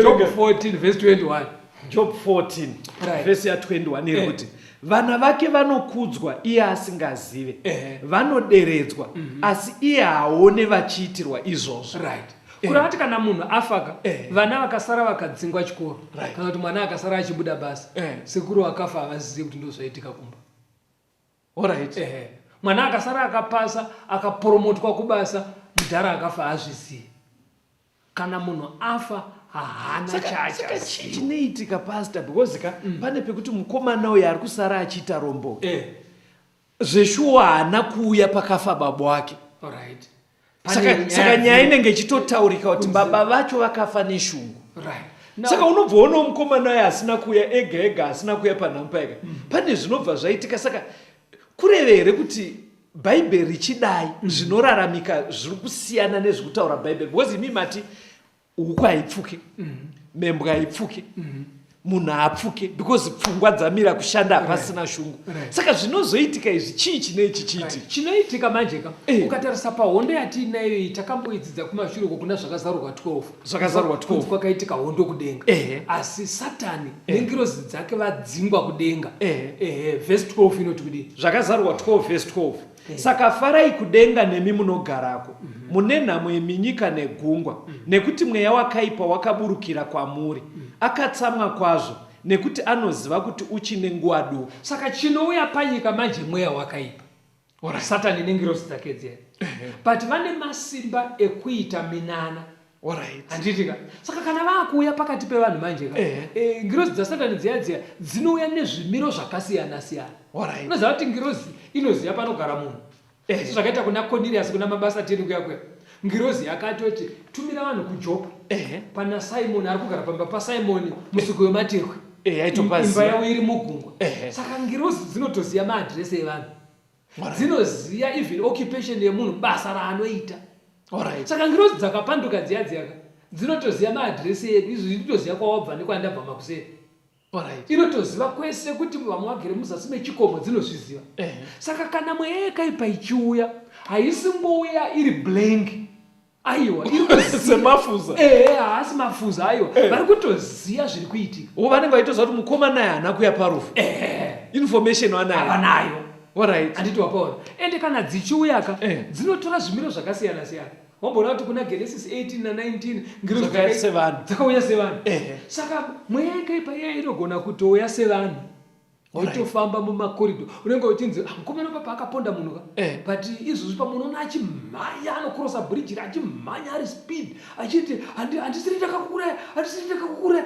Job 14 verse 21. Job 14 verse ya 21 iri kuti vana vake vanokudzwa iye asingazive, vanoderedzwa asi iye haaone vachiitirwa izvozvo. Kureva kuti kana munhu afaka, vana vakasara vakadzingwa chikoro, kana kuti mwana akasara achibuda basa, sekuru vakafa havazivi kuti ndozvaitika kumba. Mwana akasara akapasa akapromotwa kubasa, mudhara akafa haazvizivi. Kana munhu afa haana chaachaziva. Chii chinoitika pastor? Because ka pane pekuti mukomana uyu ari kusara achiita rombo. Zveshuwa haana kuuya pakafa baba wake. Saka nyaya inenge ichitotaurika kuti baba vacho vakafa neshungu. Saka unobva uonawo mukomana uyu asina kuuya ega ega, asina kuuya panhamo paega. Pane zvinobva zvaitika. Saka kureve here kuti Bhaibheri richidai zvinoraramika zviri kusiyana nezvikutaura Bhaibheri? Because imi mati huku haipfuke, membwe haipfuke. Munhu haapfuke because pfungwa dzamira kushanda hapasina shungu. Saka zvinozoitika izvi chii chinei chichiitika? Chinoitika manje ka eh. Ukatarisa pahondo yatiinayo iyi takamboidzidza kumashure uko kuna Zvakazarurwa 12. Zvakazarurwa 12 kwakaitika hondo kudenga. Asi Satani eh. nengirozi dzake vadzingwa kudenga. Ehe, verse 12 inoti kudii? Zvakazarurwa 12 verse 12. Eh. Saka farai kudenga nemi munogarako, mm -hmm. mune nhamo yeminyika negungwa, mm -hmm. nekuti mweya wakaipa wakaburukira kwamuri. Mm -hmm. Akatsamwa kwazvo nekuti anoziva kuti uchine nguva duku. Saka chinouya panyika manje mweya wakaipa. Alright. Satani nengirozi dzake dziya. But vane masimba ekuita minana. Alright. Handiti ka? Saka kana vakuuya pakati pevanhu manje ka, eh, ngirozi dzaSatani dziya dziya dzinouya nezvimiro zvakasiyana siyana. Alright. Unoziva kuti ngirozi inoziva panogara munhu. Eh. Sezvakaita kuna Cornelius kuna Mabasa 10 kuya kuya. Ngirozi yakatoti tumira vanhu kuJopa. Eh. Pana Simon ari kugara pamba paSimon musuku wematehwe. Eh, yaitopaziva. Imba yavo iri mugungwa. Eh. Saka ngirozi dzinotoziva maadresi evanhu. Dzinoziva even occupation yemunhu basa raanoita. Alright. Saka ngirozi dzakapanduka dziya dziyaka dzinotoziva maadresi edu izvo inotoziva kwawabva nekwandabva makuseni. Alright. Inotoziva kwese kuti vamwe vagere muzasi mechikomo dzinozviziva. Eh. Saka kana mweya yakaipa ichiuya haisingouya iri blank. Aiwa, iri kuziva. Semafuza. Ehe, haasi mafuza aiwa. Eh. Vari kutoziva zviri kuitika. Wo vanenge vaitoziva kuti mukomana naye haana kuya parufu. Eh. Information vanayo. Avanayo. Alright. Handiti wapaona. Ende kana dzichiuyaka eh. dzinotora zvimiro zvakasiyana siyana. Wamboona kuti kuna Genesis 18 na 19 ngirozi dzakauya sevanhu. Dzakauya sevanhu. Eh. Saka mweya yakaipa iya inogona kutouya sevanhu. Wotofamba mumakoridho unenge uchinzi ah, mukomana papa akaponda munhu ka eh. but izvozvi pamunoona achimhanya anokrosa bridge achimhanya ari speed achiti handisiri ndakakuuraya handisiri ndakakuuraya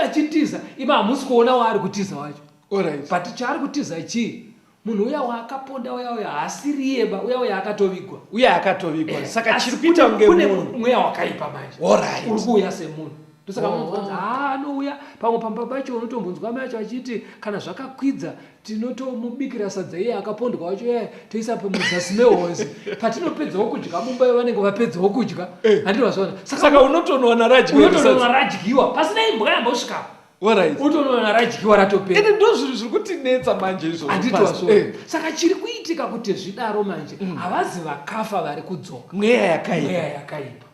achitiza ima hamusi kuona waari kutiza wacho Alright. But chaari kutiza chii? Munhu uya waakaponda uya uya haasiriyeba uya uya akatovigwa. Uya akatovigwa. Eh, Saka chiri kuita kunge kune munhu. Mweya wakaipa manje. Alright. Uri kuuya semunhu. Ndosaka Oh. munhu anonzi ah anouya pamwe pamba pacho unotombonzwa mai acho achiti kana zvakakwidza tinotomubikira sadza iye akapondwa wacho iye toisa muzasi mehonzi patinopedzawo kudya mumba vanenge vapedzawo kudya. Handiti wazviona. Saka unotonowana radyiwa. Unotonowana radyiwa pasina imbwa yambosvikapo. Alright. Utonoona radyiwa ratopera. Ende ndozvinhu zviri kutinetsa manje izvozvo. Handiti Pastor. wazviona. Eh. Saka chiri kuitika kuti zvidaro manje havazi vakafa vari kudzoka. Mweya yakaipa. Mweya yakaipa.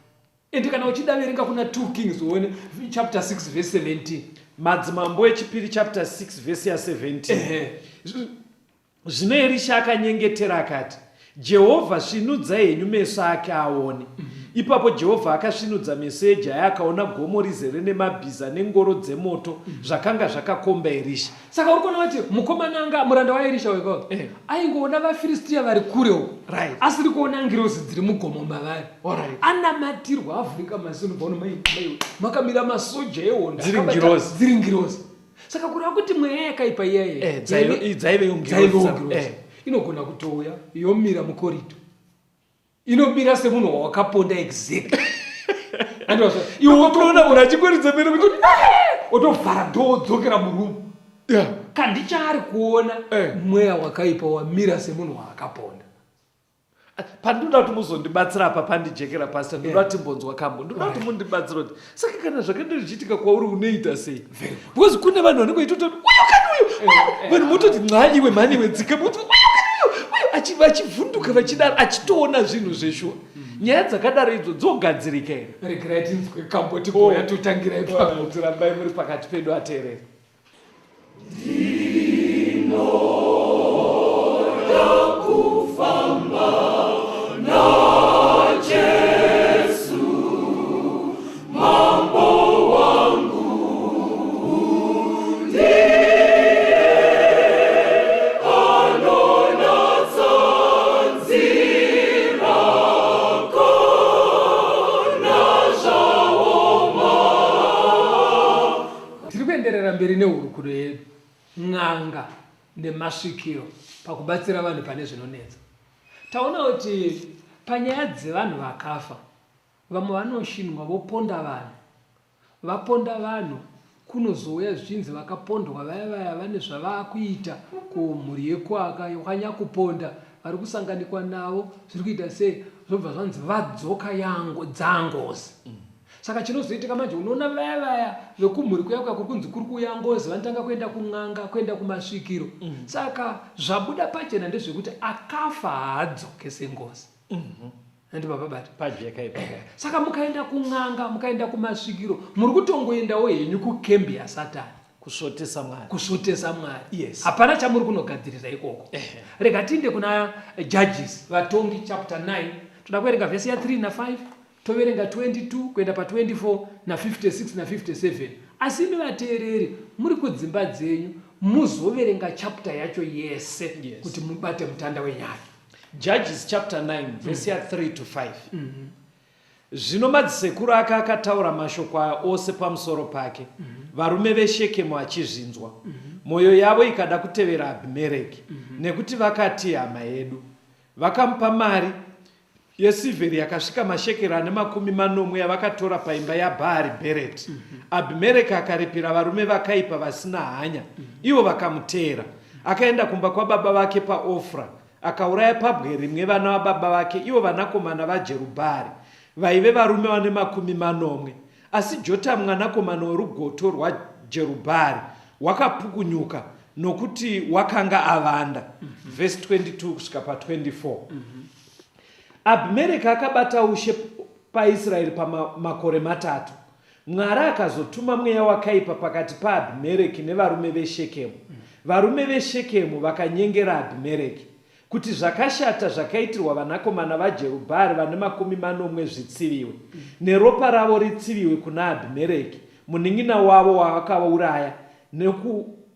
Ende kana uchida verenga kuna 2 Kings uone chapter 6 verse 17. Madzimambo echipiri chapter 6 verse ya 17. Ehe. Zvino Erisha akanyengetera akati, Jehovha, svinudzai henyu meso ake aone. Ipapo Jehovha akasvinudza meso ejaya akaona gomo rizere nemabhiza nengoro dzemoto zvakanga zvakakomba Erisha. Saka uri kuona kuti mukomana anga muranda waErisha uyu Eh. aingoona vaFiristiya vari kure uko Right. asiri kuona ngirozi dziri mugomo mavari. Alright. Anamatirwa avhurika maziso unobva uno mai mai makamira masoja ehondo Dziri akabata- ngirozi. dziri ngirozi. Saka kureva kuti mweya yakaipa iya iya Eh, dzaivewo ngirozi. dzaivewo ngirozi. Eh. Inogona kutouya yomira mukorito. Inomira semunhu wawakaponda exactly. Andozvo. Iwe wotoona munhu achikoridza mhere kuti otovhara door wodzokera muroom. Yeah. Kandi chaari kuona Eh. mweya wakaipa wamira semunhu waakaponda. Pandinoda kuti muzondibatsira apa pandijekera pastor ndinoda kuti timbonzwa kambo ndinoda kuti mundibatsira kuti saka kana zvakadai zvichiitika kwauri unoita sei because kune vanhu vanenge vachitoti uyu kani uyu uyu vanhu mototi nxa iwe mhani iwe dzika moti uyu kani uyu uyu vachivhunduka vachidaro achitoona zvinhu zveshuwa nyaya dzakadaro idzo dzogadzirika here Regerai tinzwe kambo tigouya totangira ipapo. Tirambai muri pakati pedu ateereri. Tiri kuenderera mberi nehurukuro yedu n'anga nemasvikiro pakubatsira vanhu pane zvinonetsa. Taona kuti panyaya dzevanhu vakafa, vamwe vanoshinwa voponda vanhu. Vaponda vanhu kunozouya zvichinzi vakapondwa vaya vaya vane zvavakuita kumhuri yekwanyakuponda vari kusanganikwa navo zviri kuita sei zvobva zvanzi vadzoka yango dzangozi. Saka chinozoitika manje unoona vaya vaya vekumhuri kuya kuya kuri kunzi kuri kuuya ngozi vanotanga kuenda kun'anga kuenda kumasvikiro mm. Saka zvabuda pachena ndezvekuti akafa haadzoke sengozi mm -hmm. Andi baba bata pajeka ipapo. Eh, saka mukaenda kun'anga mukaenda kumasvikiro muri kutongoendawo henyu kukembi yasatani kusvotesa Mwari, kusvotesa Mwari. Yes. Hapana chamuri kunogadzirisa ikoko. Rega tiinde kuna Judges, Vatongi chapter 9, toda kuverenga vhesi ya 3 na 5, toverenga 22 kuenda pa 24 na 56 na 57. Asi imi vateereri muri kudzimba dzenyu muzoverenga chapter yacho yese Yes. kuti mubate mutanda wenyaya. Judges chapter 9 vhesi ya 3 to 5. Zvino madzisekuru ake akataura mashoko aya ose pamusoro pake, varume veShekemu achizvinzwa. Mwoyo yavo ikada kutevera Abhimereki, nekuti vakati, Hama yedu. Vakamupa mari yesirveri yakasvika mashekeri ane 60 yavakatora paimba yaBhaari-bhereti. Abhimereki akaripira varume vakaipa vasina hanya, ivo vakamuteera. Akaenda kumba kwababa vake paOfra, Akauraya pabwe rimwe vana vababa vake, ivo vanakomana vaJerubhaari, vaive varume vane 70. Asi Jotamu mwanakomana werugoto rwaJerubhaari wakapukunyuka, nokuti wakanga avanda. Vhesi 22 kusvika pa 24. Abhimereki akabata ushe paIsraeri pamakore matatu. Mwari akazotuma mweya wakaipa pakati paAbhimereki nevarume veShekemu. Varume veShekemu vakanyengera Abhimereki, kuti zvakashata zvakaitirwa vanakomana vaJerubhaari vane 70 zvitsiviwe, neropa ravo ritsiviwe kuna Abhimereki, munin'ina wavo wavakauraya,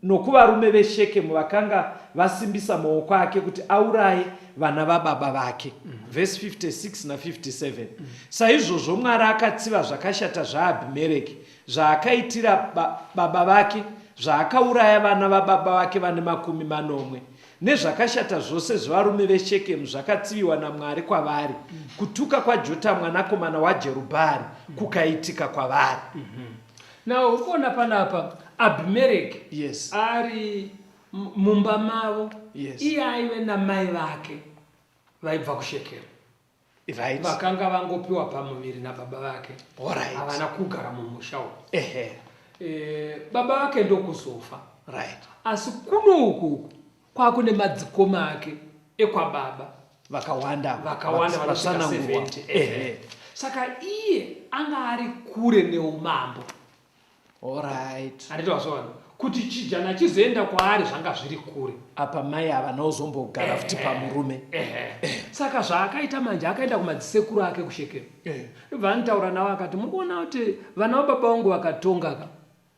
nokuvarume veShekemu vakanga vasimbisa maoko ake kuti auraye vana vababa vake. Vhesi 56 na 57. Saizvozvo Mwari akatsiva zvakashata zvaAbhimereki, zvaakaitira ba, baba vake, zvaakauraya vana vababa vake vane 70, nezvakashata zvose zvevarume veShekemu zvakatsiviwa naMwari kwavari. Kutuka kwaJotamu mwanakomana waJerubhaari kukaitika kwavari. Now ukuona panapa Abimereki Yes. ari mumba mavo Yes. iye aive namai vake vaibva kuShekemu. Right. Vakanga vangopiwa pamuviri nababa vake. Alright. Havana kugara mumusha umu. Ehe. E, baba vake ndokuzofa. Right. Asi kuno uku kwakune madzikoma ake ekwababa Vakawanda. Vakawanda vanosvika Vasanangurwa. 70. Ehe. Saka iye anga ari kure neumambo. Alright. Handiti wazviona kuti chijana chizoenda kwaari zvanga zviri kure. Apa mai havana kuzombogara futi pamurume. Ehe. Saka zvaakaita manje akaenda kumadzisekuru ake kuShekemu. Ndobva anotaura navo akati muri kuona kuti vana vababa vangu vakatonga ka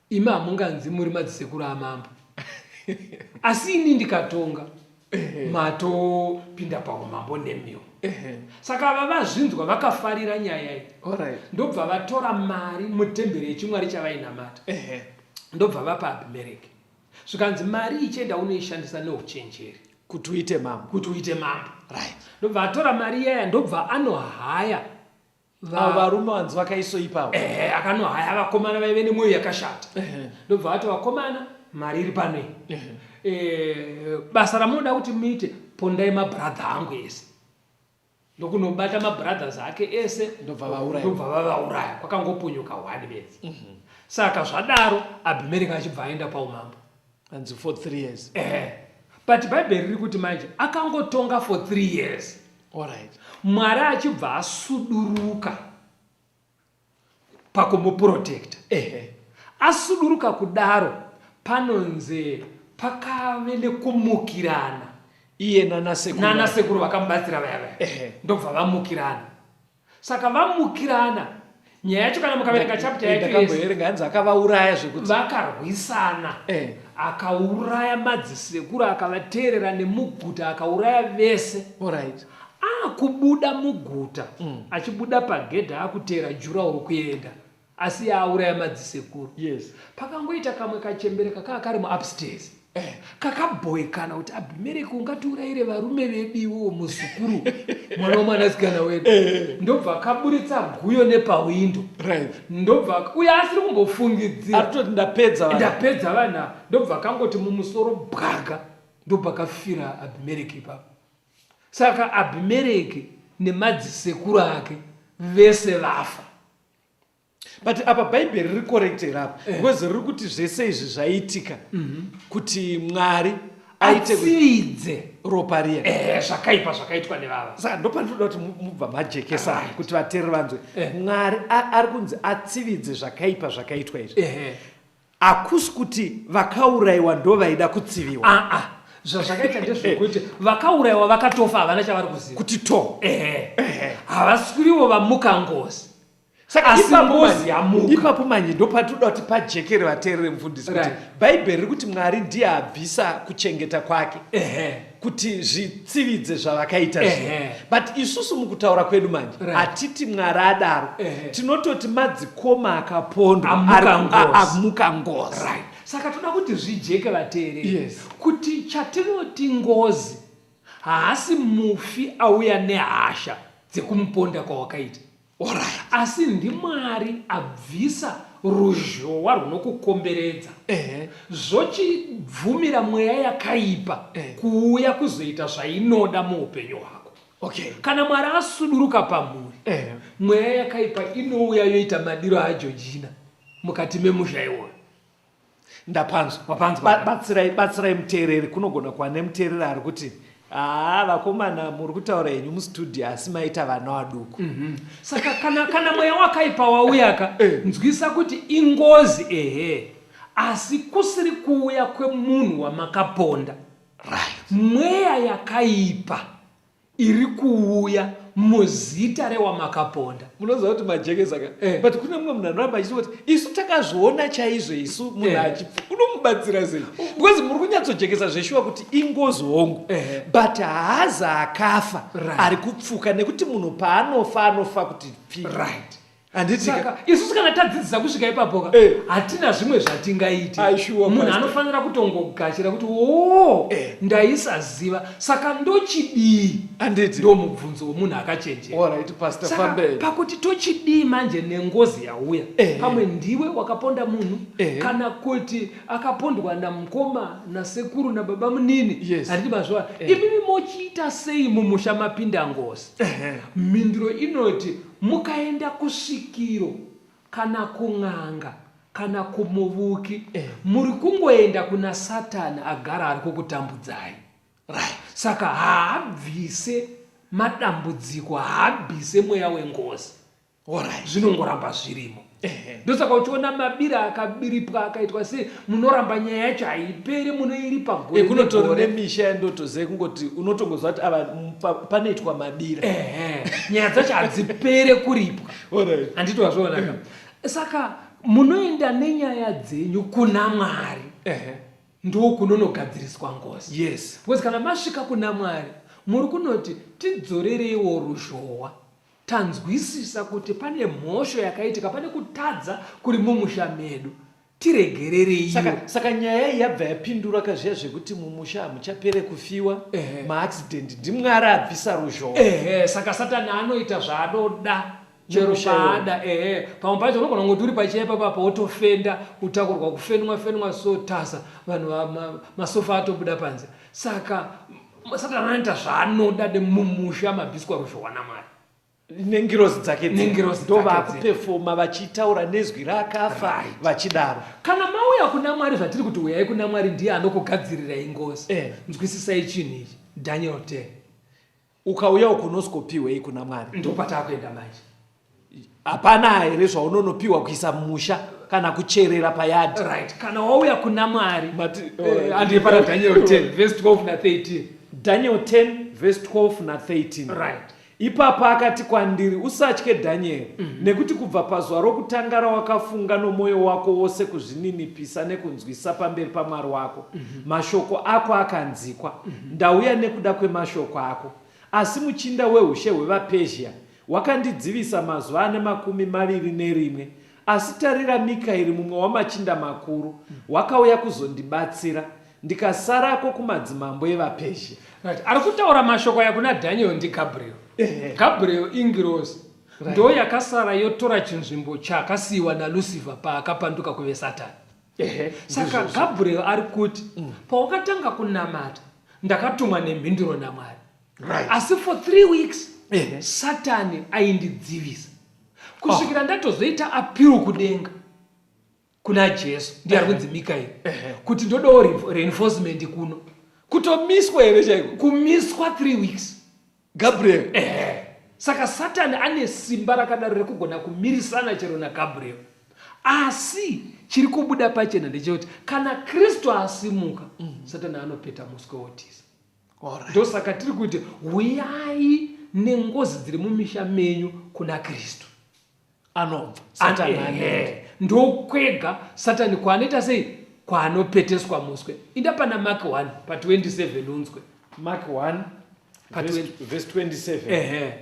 imi hamunganzi muri madzisekuru amambo. Asi ini ndikatonga matopinda paumambo nemiwo. Saka ava vazvinzwa vakafarira nyaya iyi. Alright. Ndobva vatora mari mutemberi yechimwari chavainamata. Ndobva vapa Abhimereki. Zvikanzi mari ichienda unoishandisa neuchenjeri. Kuti uite mambo. Kuti uite mambo. Right. Ndobva atora mari iyaya ndobva anohaya Avo varume vanzi vakaisoipawo. Ehe, akanohaya vakomana vaive nemwoyo yakashata. Ndobva vati vakomana mari iri pano iyi. Eh, basa ramunoda kuti muite pondai mabhuradha angu ese. Ndokunobata mabrothers ake ese Ndobva vauraya. ndobva vavauraya kwakangopunyuka one bedzi. Saka zvadaro Abhimereki achibva aenda paumambo. Hanzi for 3 years. Ehe. But Bhaibheri riri kuti manje akangotonga for 3 years. Alright. Mwari achibva asuduruka pakumuprotecta. Ehe. Asuduruka kudaro panonzi pakave nekumukirana Iye nana sekuru. nana sekuru vakamubatsira vaya vaya Ehe. ndobva vamukirana. Saka vamukirana nyaya yacho kana mukaverenga chapter yacho yese Ndakamboverenga hanzi akavauraya zvekuti vakarwisana Eh. akauraya madzisekuru akavateerera nemuguta akauraya vese. Alright. Akubuda muguta achibuda pagedhi akuteera jurauro kuenda asi auraya madzisekuru. Yes. Pakangoita kamwe kachembere kakaa kari muupstairs Eh. kakabhoikana kuti Abhimereki ungatiurayire varume vedu iwewo muzukuru mwana womwanasikana wedu Eh. ndobva kaburitsa guyo nepawindo Right. ndobva uyo asiri kumbofungidzira Atoti ndapedza vanhu. ndapedza vanhu ava ndobva kangoti mumusoro bwaga ndobva kafira Abhimereki ipapo. Saka Abhimereki nemadzisekuru ake vese vafa. But apa Bhaibheri riri correct here apa? Because riri kuti zvese izvi zvaiitika kuti Mwari aite kuti Atsividze ropa riya. Zvakaipa zvakaitwa nevava. Saka ndopandinoda kuti mubva majekesa kuti vateereri vanzwe. Mwari ari kunzi atsividze zvakaipa zvakaitwa izvi. Hakusi kuti vakaurayiwa ndovaida kutsiviwa. Aa, zvazvakaita ndezvekuti vakaurayiwa vakatofa, havana chavari kuziva. Kuti to. Ehe, havasirivo vamuka ngozi. Saka Asi ipapo ngozi manje, yamuka. Ipapo manje ndopatinoda kuti pajekere vateerere mufundisi kuti Bhaibheri riri kuti Mwari ndiye abvisa kuchengeta kwake kuti zvitsividze zvavakaita zviya. But isusu mukutaura kwedu manje hatiti Mwari adaro. Tinototi madzikoma akapondwa Amuka ngozi. Amuka ngozi. Saka toda kuti zvijeke vateereri kuti chatinoti ngozi haasi mufi auya nehasha dzekumuponda kwawakaita. Alright. Asi ndiMwari abvisa ruzhowa rwunokukomberedza. Zvochibvumira mweya yakaipa kuuya kuzoita zvainoda muupenyu hwako. Kana Mwari asuduruka pamhuri, mweya yakaipa inouya yoita madiro aJojina mukati memusha iwoyo. Ndapanzwa. Wapanzwa. Batsirai muteereri. Kunogona kuva nemuteereri ari kuti, haa vakomana muri kutaura henyu mustudio asi maita vana vaduku. Saka kana mweya wakaipa wauyaka, nzwisa kuti ingozi ehe, asi kusiri kuuya kwemunhu wamakaponda. Mweya yakaipa iri kuuya muzita rewamakaponda. Munoziva kuti majekesa ka? But kune mumwe munhu anoramba achiti kuti isu takazviona chaizvo isu munhu achipfu unomubatsira sei? Because muri kunyatsojekesa zveshuwa kuti ingozi hongu. But haazi akafa ari kupfuka nekuti munhu paanofa anofa kuti pfi. Handiti ka? Saka isusu kana tadzidzisa kusvika ipapo ka, hatina zvimwe zvatingaite. Ai, shuwa, Munhu Pastor. anofanira kutongogashira kuti oo ndaisaziva, saka ndochidii? Handiti. Ndo mubvunzo wemunhu akachenjera. Alright, Pastor, Saka fambei. pakuti tochidii manje nengozi yauya, pamwe ndiwe wakaponda munhu kana kuti akapondwa namukoma nasekuru nababa munini. Handiti mazviona? Imimi mochiita sei mumusha mapinda ngozi? Mhinduro inoti Mukaenda kusvikiro kana kun'anga kana kumuvuki muri kungoenda kuna Satani agara ari kukutambudzai. Right. Saka haabvise madambudziko, haabvise mweya wengozi. Alright. Zvinongoramba zvirimo. Ndosaka uchiona mabira akabiripwa akaitwa sei, munoramba nyaya yacho haiperi, munoiripa gore Kunotori negore. nemisha yandotoziva kungoti unotongoziva kuti ava panoitwa mabira. Nyaya dzacho hadzipere kuripwa. Handiti wazviona ka? Saka munoenda nenyaya dzenyu kuna Mwari. Ndokunonogadziriswa ngozi. Because kana masvika kuna Mwari muri kunoti tidzorereiwo ruzhowa. Tanzwisisa kuti pane mhosho yakaitika, pane kutadza kuri mumusha medu. Tiregerereiwo. Saka nyaya iyi yabva yapindura ka zviya zvekuti mumusha hamuchapere kufiwa, maaccident ndiMwari abvisa ruzhowa. Ehe, saka Satani anoita zvaanoda chero Mumusha iwoyo. paada. Ehe, pamwe pacho unogona kungoti uri pacheya ipapo wotofenda, kutakurwa kufenwa fenwa so tasa vanhu masofa atobuda panze. Saka Satani anoita zvaanoda nemumusha mabviswa ruzhowa naMwari. Nengirozi dzake dziya. Nengirozi Ndo dzake dziya. vakupefoma vachitaura nezwi raakafa vachidaro. Kana mauya kuna Mwari, zvatiri kuti uyai kuna Mwari ndiye anokugadzirirai ngozi. Nzwisisai chinhu ichi. Daniel 10. Ukauya uku unosikopiwei kuna Mwari? Ndopatakuenda manje. Hapana here zvaunonopiwa kuisa mumusha kana kucherera payadhi? Right. Kana wauya kuna Mwari. Mati, Handei pana Daniel 10 verse 12 na 13. Daniel 10 verse 12 na 13. Ipapo akati kwandiri, Usatye, Dhanieri, nekuti kubva pazuva rokutanga rawakafunga nomwoyo wako wose kuzvininipisa nekunzwisisa pamberi paMwari wako, mashoko ako akanzikwa. Ndauya nekuda kwemashoko ako. Asi muchinda wehushe hwevaPezhia wakandidzivisa mazuva ane 21, asi tarira, Mikaeri, mumwe wamachinda makuru, wakauya kuzondibatsira, ndikasarako kumadzimambo evaPezhia. Right. Ari kutaura mashoko aya kuna Daniel ndiGabriel. Gabriel ingirozi. Ndo yakasara yotora chinzvimbo chakasiyiwa naLucifer paakapanduka kuve Satani. Saka Gabriel ari kuti pawakatanga kunamata ndakatumwa nemhinduro naMwari. Asi for 3 weeks Satani aindidzivisa. Kusvikira ndatozoita appeal kudenga kuna Jesu, ndiye ari kunzi Mikaeri, kuti ndodawo reinforcement kuno. Kutomiswa here chaiko? Kumiswa 3 weeks. Gabriel. Saka Satani ane simba rakadaro rekugona kumirisana chero naGabriel. Asi chiri kubuda pachena ndechekuti kana Kristu asimuka, Satani anopeta muswe wotiza. Ndosaka tiri kuti huyai nengozi dziri mumisha menyu kuna Kristu. Anobva Satani anoenda. Ndokwega Satani kwaanoita sei? Kwaanopeteswa muswe. Inda pana Mark 1 pa 27 unzwe. Mark 1 verse 27. Ehe.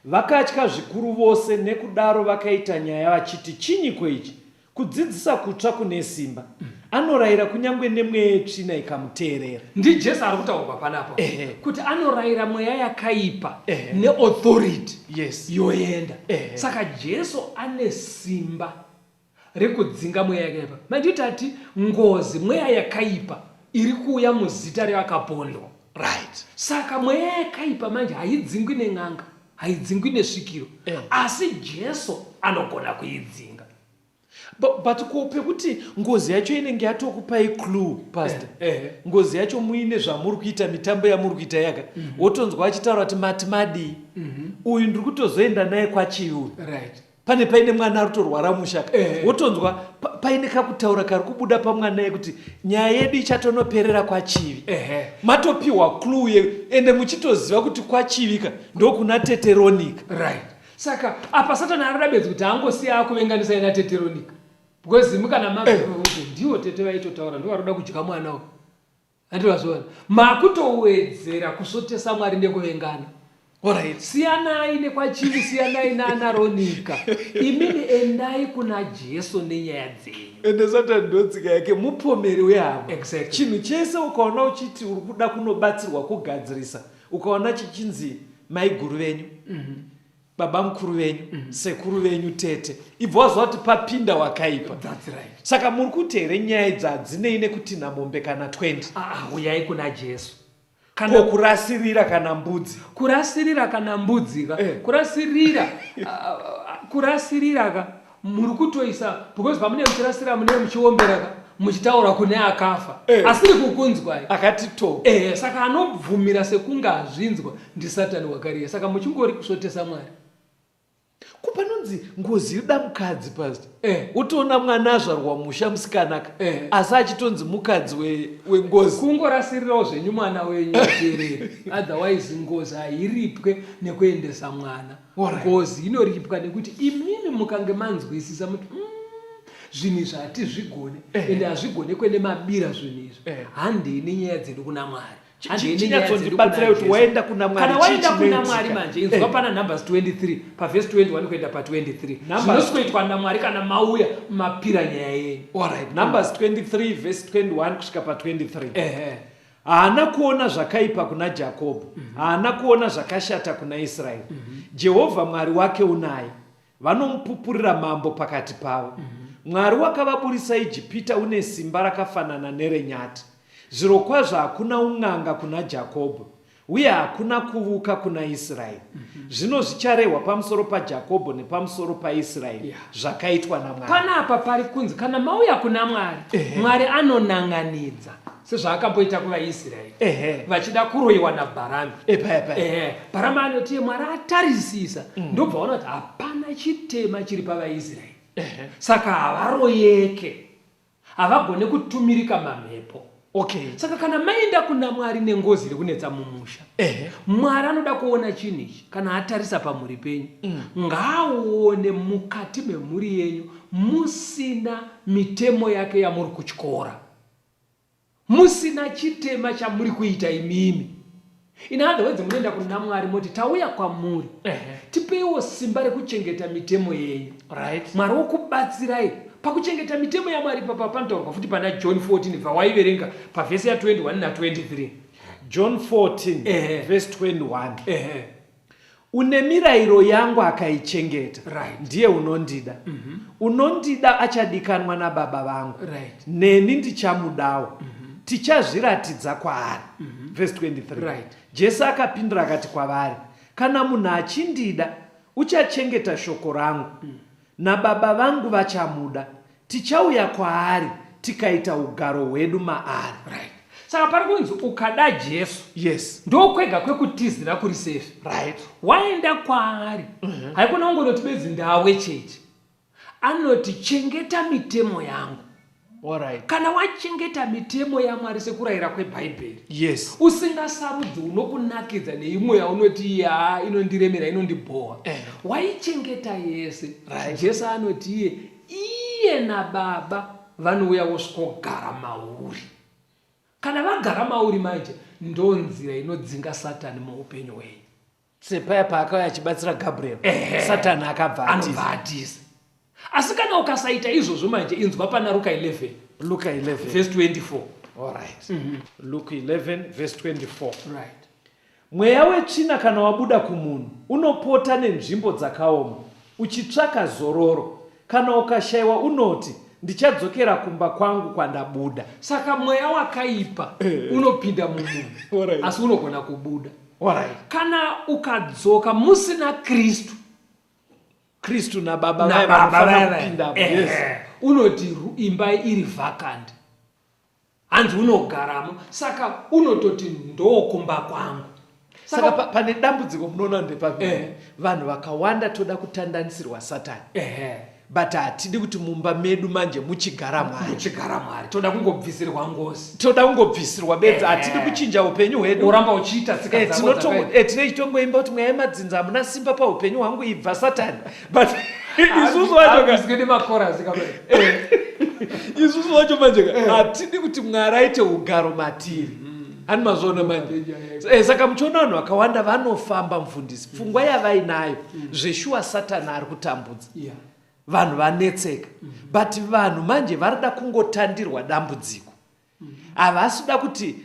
Vakatya zvikuru vose, nekudaro vakaita nyaya vachiti, Chinyiko ichi? Kudzidzisa kutsva kune simba. Anorayira kunyange nemweya yetsvina ikamuteerera. NdiJesu ari kutaurwa panapa kuti anorayira mweya yakaipa neauthority yoenda. Saka Jesu ane simba rekudzinga mweya yakaipa. Manditi tati ngozi mweya yakaipa iri kuuya muzita revakapondwa. Right. Saka mweya yakaipa manje haidzingwi nen'anga, haidzingwi nesvikiro. Asi Jesu anogona kuidzinga. But ko pekuti ngozi yacho inenge yatokupai clue pastor. Ngozi yacho muine zvamuri kuita, mitambo yamuri kuita yaka. Wotonzwa achitaura kuti mati madii. Uyu ndiri kutozoenda naye kwachivi uyu. Right. Pane paine mwana ari kutorwara musha ka. Wotonzwa paine kakutaura kari kubuda pamwana yekuti nyaya yedu ichatonoperera kwachivi. Matopiwa clue ende muchitoziva kuti kwachivi ka ndokuna tete Ronica. Right. Saka apa Satani arikuda bedzi kuti angosiya akuvenganisai natete Ronica. Because imi kana mabva kuti ndiwo tete vaitotaura ndivo varikuda kudya mwana uyu. Handiti vazviona? Makutowedzera kusvotesa Mwari nekuvengana. Alright. Siyanai nekwachivi, siyanai naana Ronica. Imimi endai kuna Jesu nenyaya dzenyu. Ende Satani ndotsika yake, mupomeri wehama. Exactly. Chinhu chese ukaona uchiti uri kuda kunobatsirwa kugadzirisa, ukaona chichinzi maiguru venyu, baba mukuru venyu, sekuru venyu, tete, ibva waziva kuti papinda wakaipa. That's right. Saka muri kuti here nyaya idzi hadzinei nekutinha mombe kana 20? Huyai kuna Jesu. Kana ko kurasirira kana mbudzi? Kurasirira kana mbudzi ka? Kurasirira, kurasirira ka muri kutoisa, because pamunenge muchirasirira munenge muchiombera ka, muchitaura kune akafa asiri kukunzwai. Akati to. Saka anobvumira sekunge azvinzwa ndiSatani wakariya. Saka muchingori kusvotesa Mwari. Ko panonzi ngozi yoda mukadzi pastor. Wotoona mwana azvarwa musha musikana ka. Asi achitonzi mukadzi wengozi. Kungorasirirawo zvenyu mwana wenyu ateerere. Otherwise ngozi hairipwe nekuendesa mwana. Ngozi inoripwa nekuti imimi mukange manzwisisa muti zvinhu izvi hatizvigone ende hazvigonekwe nemabira zvinhu izvi. Handei nenyaya dzedu kuna Mwari. Chinyatsondibatsirai kuti waenda kuna Mwari. Kana waenda kuna Mwari manje inzwa pana Numbers 23 pavhesi 21 kuenda pa 23. Zvinoswetwa naMwari kana mauya mapira nyaya yenyu. Alright, Numbers 23 verse 21 kusvika pa 23. Haana kuona zvakaipa kuna Jakobho, haana kuona zvakashata kuna Israeri. Jehovha Mwari wake unaye, vanomupupurira mambo pakati pavo. Mwari wakavaburisa Ijipita une simba rakafanana nerenyati. Zvirokwazvo hakuna un'anga kuna Jakobho, uye hakuna kuvuka kuna Israeri. Zvino zvicharehwa pamusoro paJakobho nepamusoro paIsraeri zvakaitwa naMwari. Panapa pari kunzi kana mauya kuna Mwari, Mwari anonan'anidza sezvaakamboita kuvaIsraeri vachida kuroyiwa naBharami. Bharami anoti Mwari atarisisa ndobva aona kuti hapana chitema chiri pavaIsraeri, saka havaroyeke. Havagone kutumirika mamhepo. Okay. Saka kana maenda kuna Mwari nengozi iri kunetsa mumusha, Mwari anoda kuona chinhu ichi kana atarisa pamhuri penyu. Ngaaone mukati memhuri yenyu musina mitemo yake yamuri kutyora. Musina chitema chamuri kuita imimi. In other words munoenda kuna Mwari moti tauya kwamuri. Tipeiwo simba rekuchengeta mitemo yenyu. Right. Mwari wokubatsirai pakuchengeta mitemo yaMwari ipapa panotaurwa futi pana John 14 bva waiverenga pavhesi ya 21 na 23. John 14 verse 21. Une mirayiro yangu akaichengeta, Right. ndiye unondida. Unondida achadikanwa naBaba vangu, Right. neni ndichamudawo, tichazviratidza kwaari. Verse 23. Right. Jesu akapindura akati kwavari, Kana munhu achindida, Uchachengeta shoko rangu. Nababa vangu vachamuda, tichauya kwaari tikaita ugaro hwedu maari. Right. Saka pari kunzi ukada Jesu. Yes. Ndokwega kwekutizira kuri safe. Right. Waenda kwaari. Haikona ungonoti bedzi ndawe chechi. Anoti chengeta mitemo yangu. Alright. Kana wachengeta mitemo yaMwari sekurayira kweBhaibheri. Yes. Usingasarudzi unokunakidza neimwe yaunoti ya inondiremera inondibhowa. Eh. Waichengeta yese. Right. Jesu anoti iye iye nababa vanouya vosvikogara mauri. Kana vagara mauri manje ndonzira inodzinga Satani muupenyu hwenyu. Sepaya paakauya achibatsira Gabriel, Satani akabva atiza. Anobva atiza. Asi kana ukasaita izvozvo manje inzwa pana Ruka 11. Luka 11 verse 24. All right. Luke 11 verse 24. Right. Mweya wetsvina kana wabuda kumunhu unopota nenzvimbo dzakaoma uchitsvaka zororo. Kana ukashaiwa unoti, Ndichadzokera kumba kwangu kwandabuda. Saka mweya wakaipa unopinda mumunhu Alright. asi unogona kubuda. Alright. Kana ukadzoka musina Kristu Kristu nababa vaye nababa vanofanira vaya vaya, kupindamo. ehe, Yes. unoti imba iri vacant hanzi unogaramo saka unototi ndokumba kwangu. Saka pane dambudziko munoona ndepapi? Vanhu vakawanda toda kutandanisirwa Satani. But hatidi kuti mumba medu manje muchigara Mwari. Muchigara Mwari. Toda kungobvisirwa ngozi. Toda kungobvisirwa bedzi. Hatidi kuchinja upenyu hwedu. Uramba uchiita tsika dzako dzakaipa. Tinochitongoimba kuti mweya yemadzinza hamuna simba paupenyu hwangu ibva Satani. But isusu wacho ka- Habviswe nemakorasi ka- isusu wacho manje ka, hatidi kuti Mwari aite ugaro matiri. Hani mazviona manje? Saka muchiona vanhu vakawanda vanofamba mufundisi, pfungwa yavainayo zveshuwa Satani ari kutambudza. Vanhu vanetseka. But vanhu manje varida kungotandirwa dambudziko. Havasi kuda kuti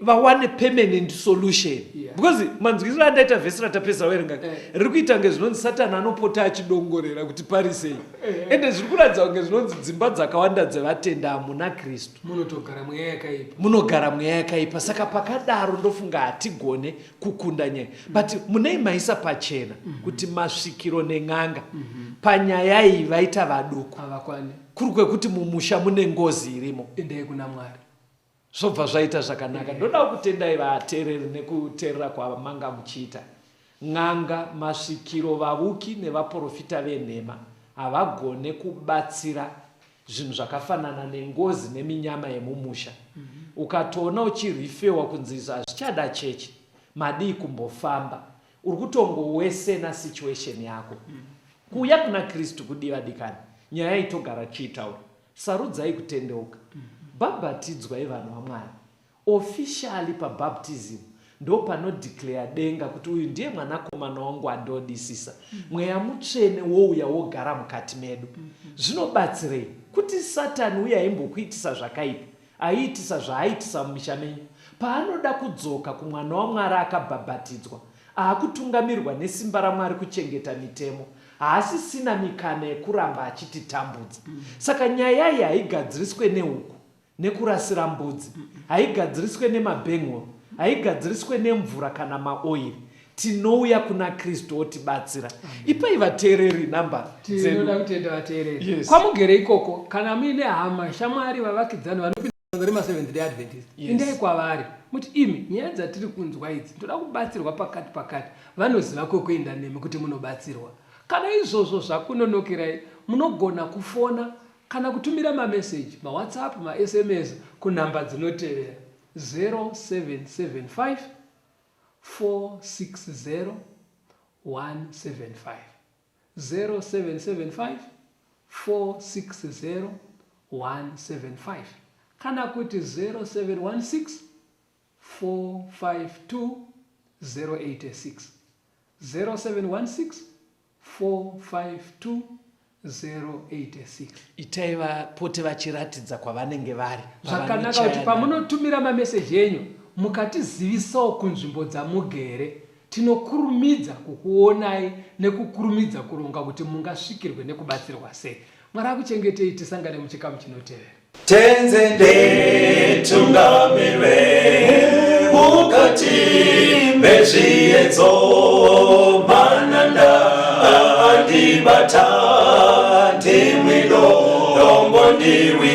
vawane permanent solution. Because manzwisiro andaita vhesi ratapedzisa verenga riri kuita kunge zvinonzi Satani anopota achidongorera kuti pari sei. Ende zviri kuratidza kunge zvinonzi dzimba dzakawanda dzevatenda hamuna Kristu. Munotogara mweya yakaipa. Munogara mweya yakaipa. Saka pakadaro ndofunga hatigone kukunda nyaya. But munei maisa pachena kuti masvikiro nen'anga panyaya iyi vaita vaduku. Havakwani. Kuri kwekuti mumusha mune ngozi irimo. Endai kuna Mwari. Zvobva zvaita zvakanaka. Ndoda kukutendai vateereri nekuteerera kwamanga muchiita. N'anga, masvikiro, vavuki nevaporofita venhema havagone kubatsira zvinhu zvakafanana nengozi neminyama yemumusha. Ukatoona uchirifewa kunzi izvi hazvichada chechi, madii kumbofamba, uri kutongowesena situation yako. Kuuya kuna Kristu kudii vadikani? Nyaya iyi togara tichiitaura. Sarudzai kutendeuka. Bhabhatidzwai vanhu vaMwari. Officially pabaptism ndopanodeclare denga kuti uyu ndiye mwanakomana wangu andodisisa. Mweya mutsvene wouya wogara mukati medu. Zvinobatsirei? Kuti Satani uye aimbokuitisa zvakaipa, aiitisa zvaaitisa mumisha menyu, paanoda kudzoka kumwana waMwari akabhabhatidzwa, aakutungamirwa nesimba raMwari kuchengeta mitemo, haasisina mikana yekuramba achititambudza. Saka nyaya iyi haigadziriswe nehuku, nekurasira mbudzi, haigadziriswe nemabhengoro, haigadziriswe nemvura kana maoiri. Tinouya kuna Kristu otibatsira. Ipai vateereri number dzedu. Tinoda kutenda vateereri. Yes. Kwamugere ikoko, kana muine hama, shamwari, vavakidzani vanopinda sangano remaSeventh Day Adventist, Yes. endai kwavari muti imi nyaya dzatiri kunzwa idzi ndoda kubatsirwa pakati pakati. Vanoziva kwekuenda nemi kuti munobatsirwa. Kana izvozvo zvakunonokerai, munogona kufona kana kutumira mameseji, maWhatsApp, maSMS kunhamba dzinotevera, 0775 460 175, 0775 460 175 kana kuti 0716 452 086, 0716 452 086. Itai vapote vachiratidza kwavanenge vari. Zvakanaka kuti pamunotumira mameseji enyu mukatizivisawo kunzvimbo dzamugere tinokurumidza kukuonai nekukurumidza kuronga kuti mungasvikirwe nekubatsirwa sei. Mwari akuchengetei tisangane muchikamu chinotevera. Tenze nditungamirwe mukati mezviedzo mananda. Ndibata, ndimwi dombo, ndimwi.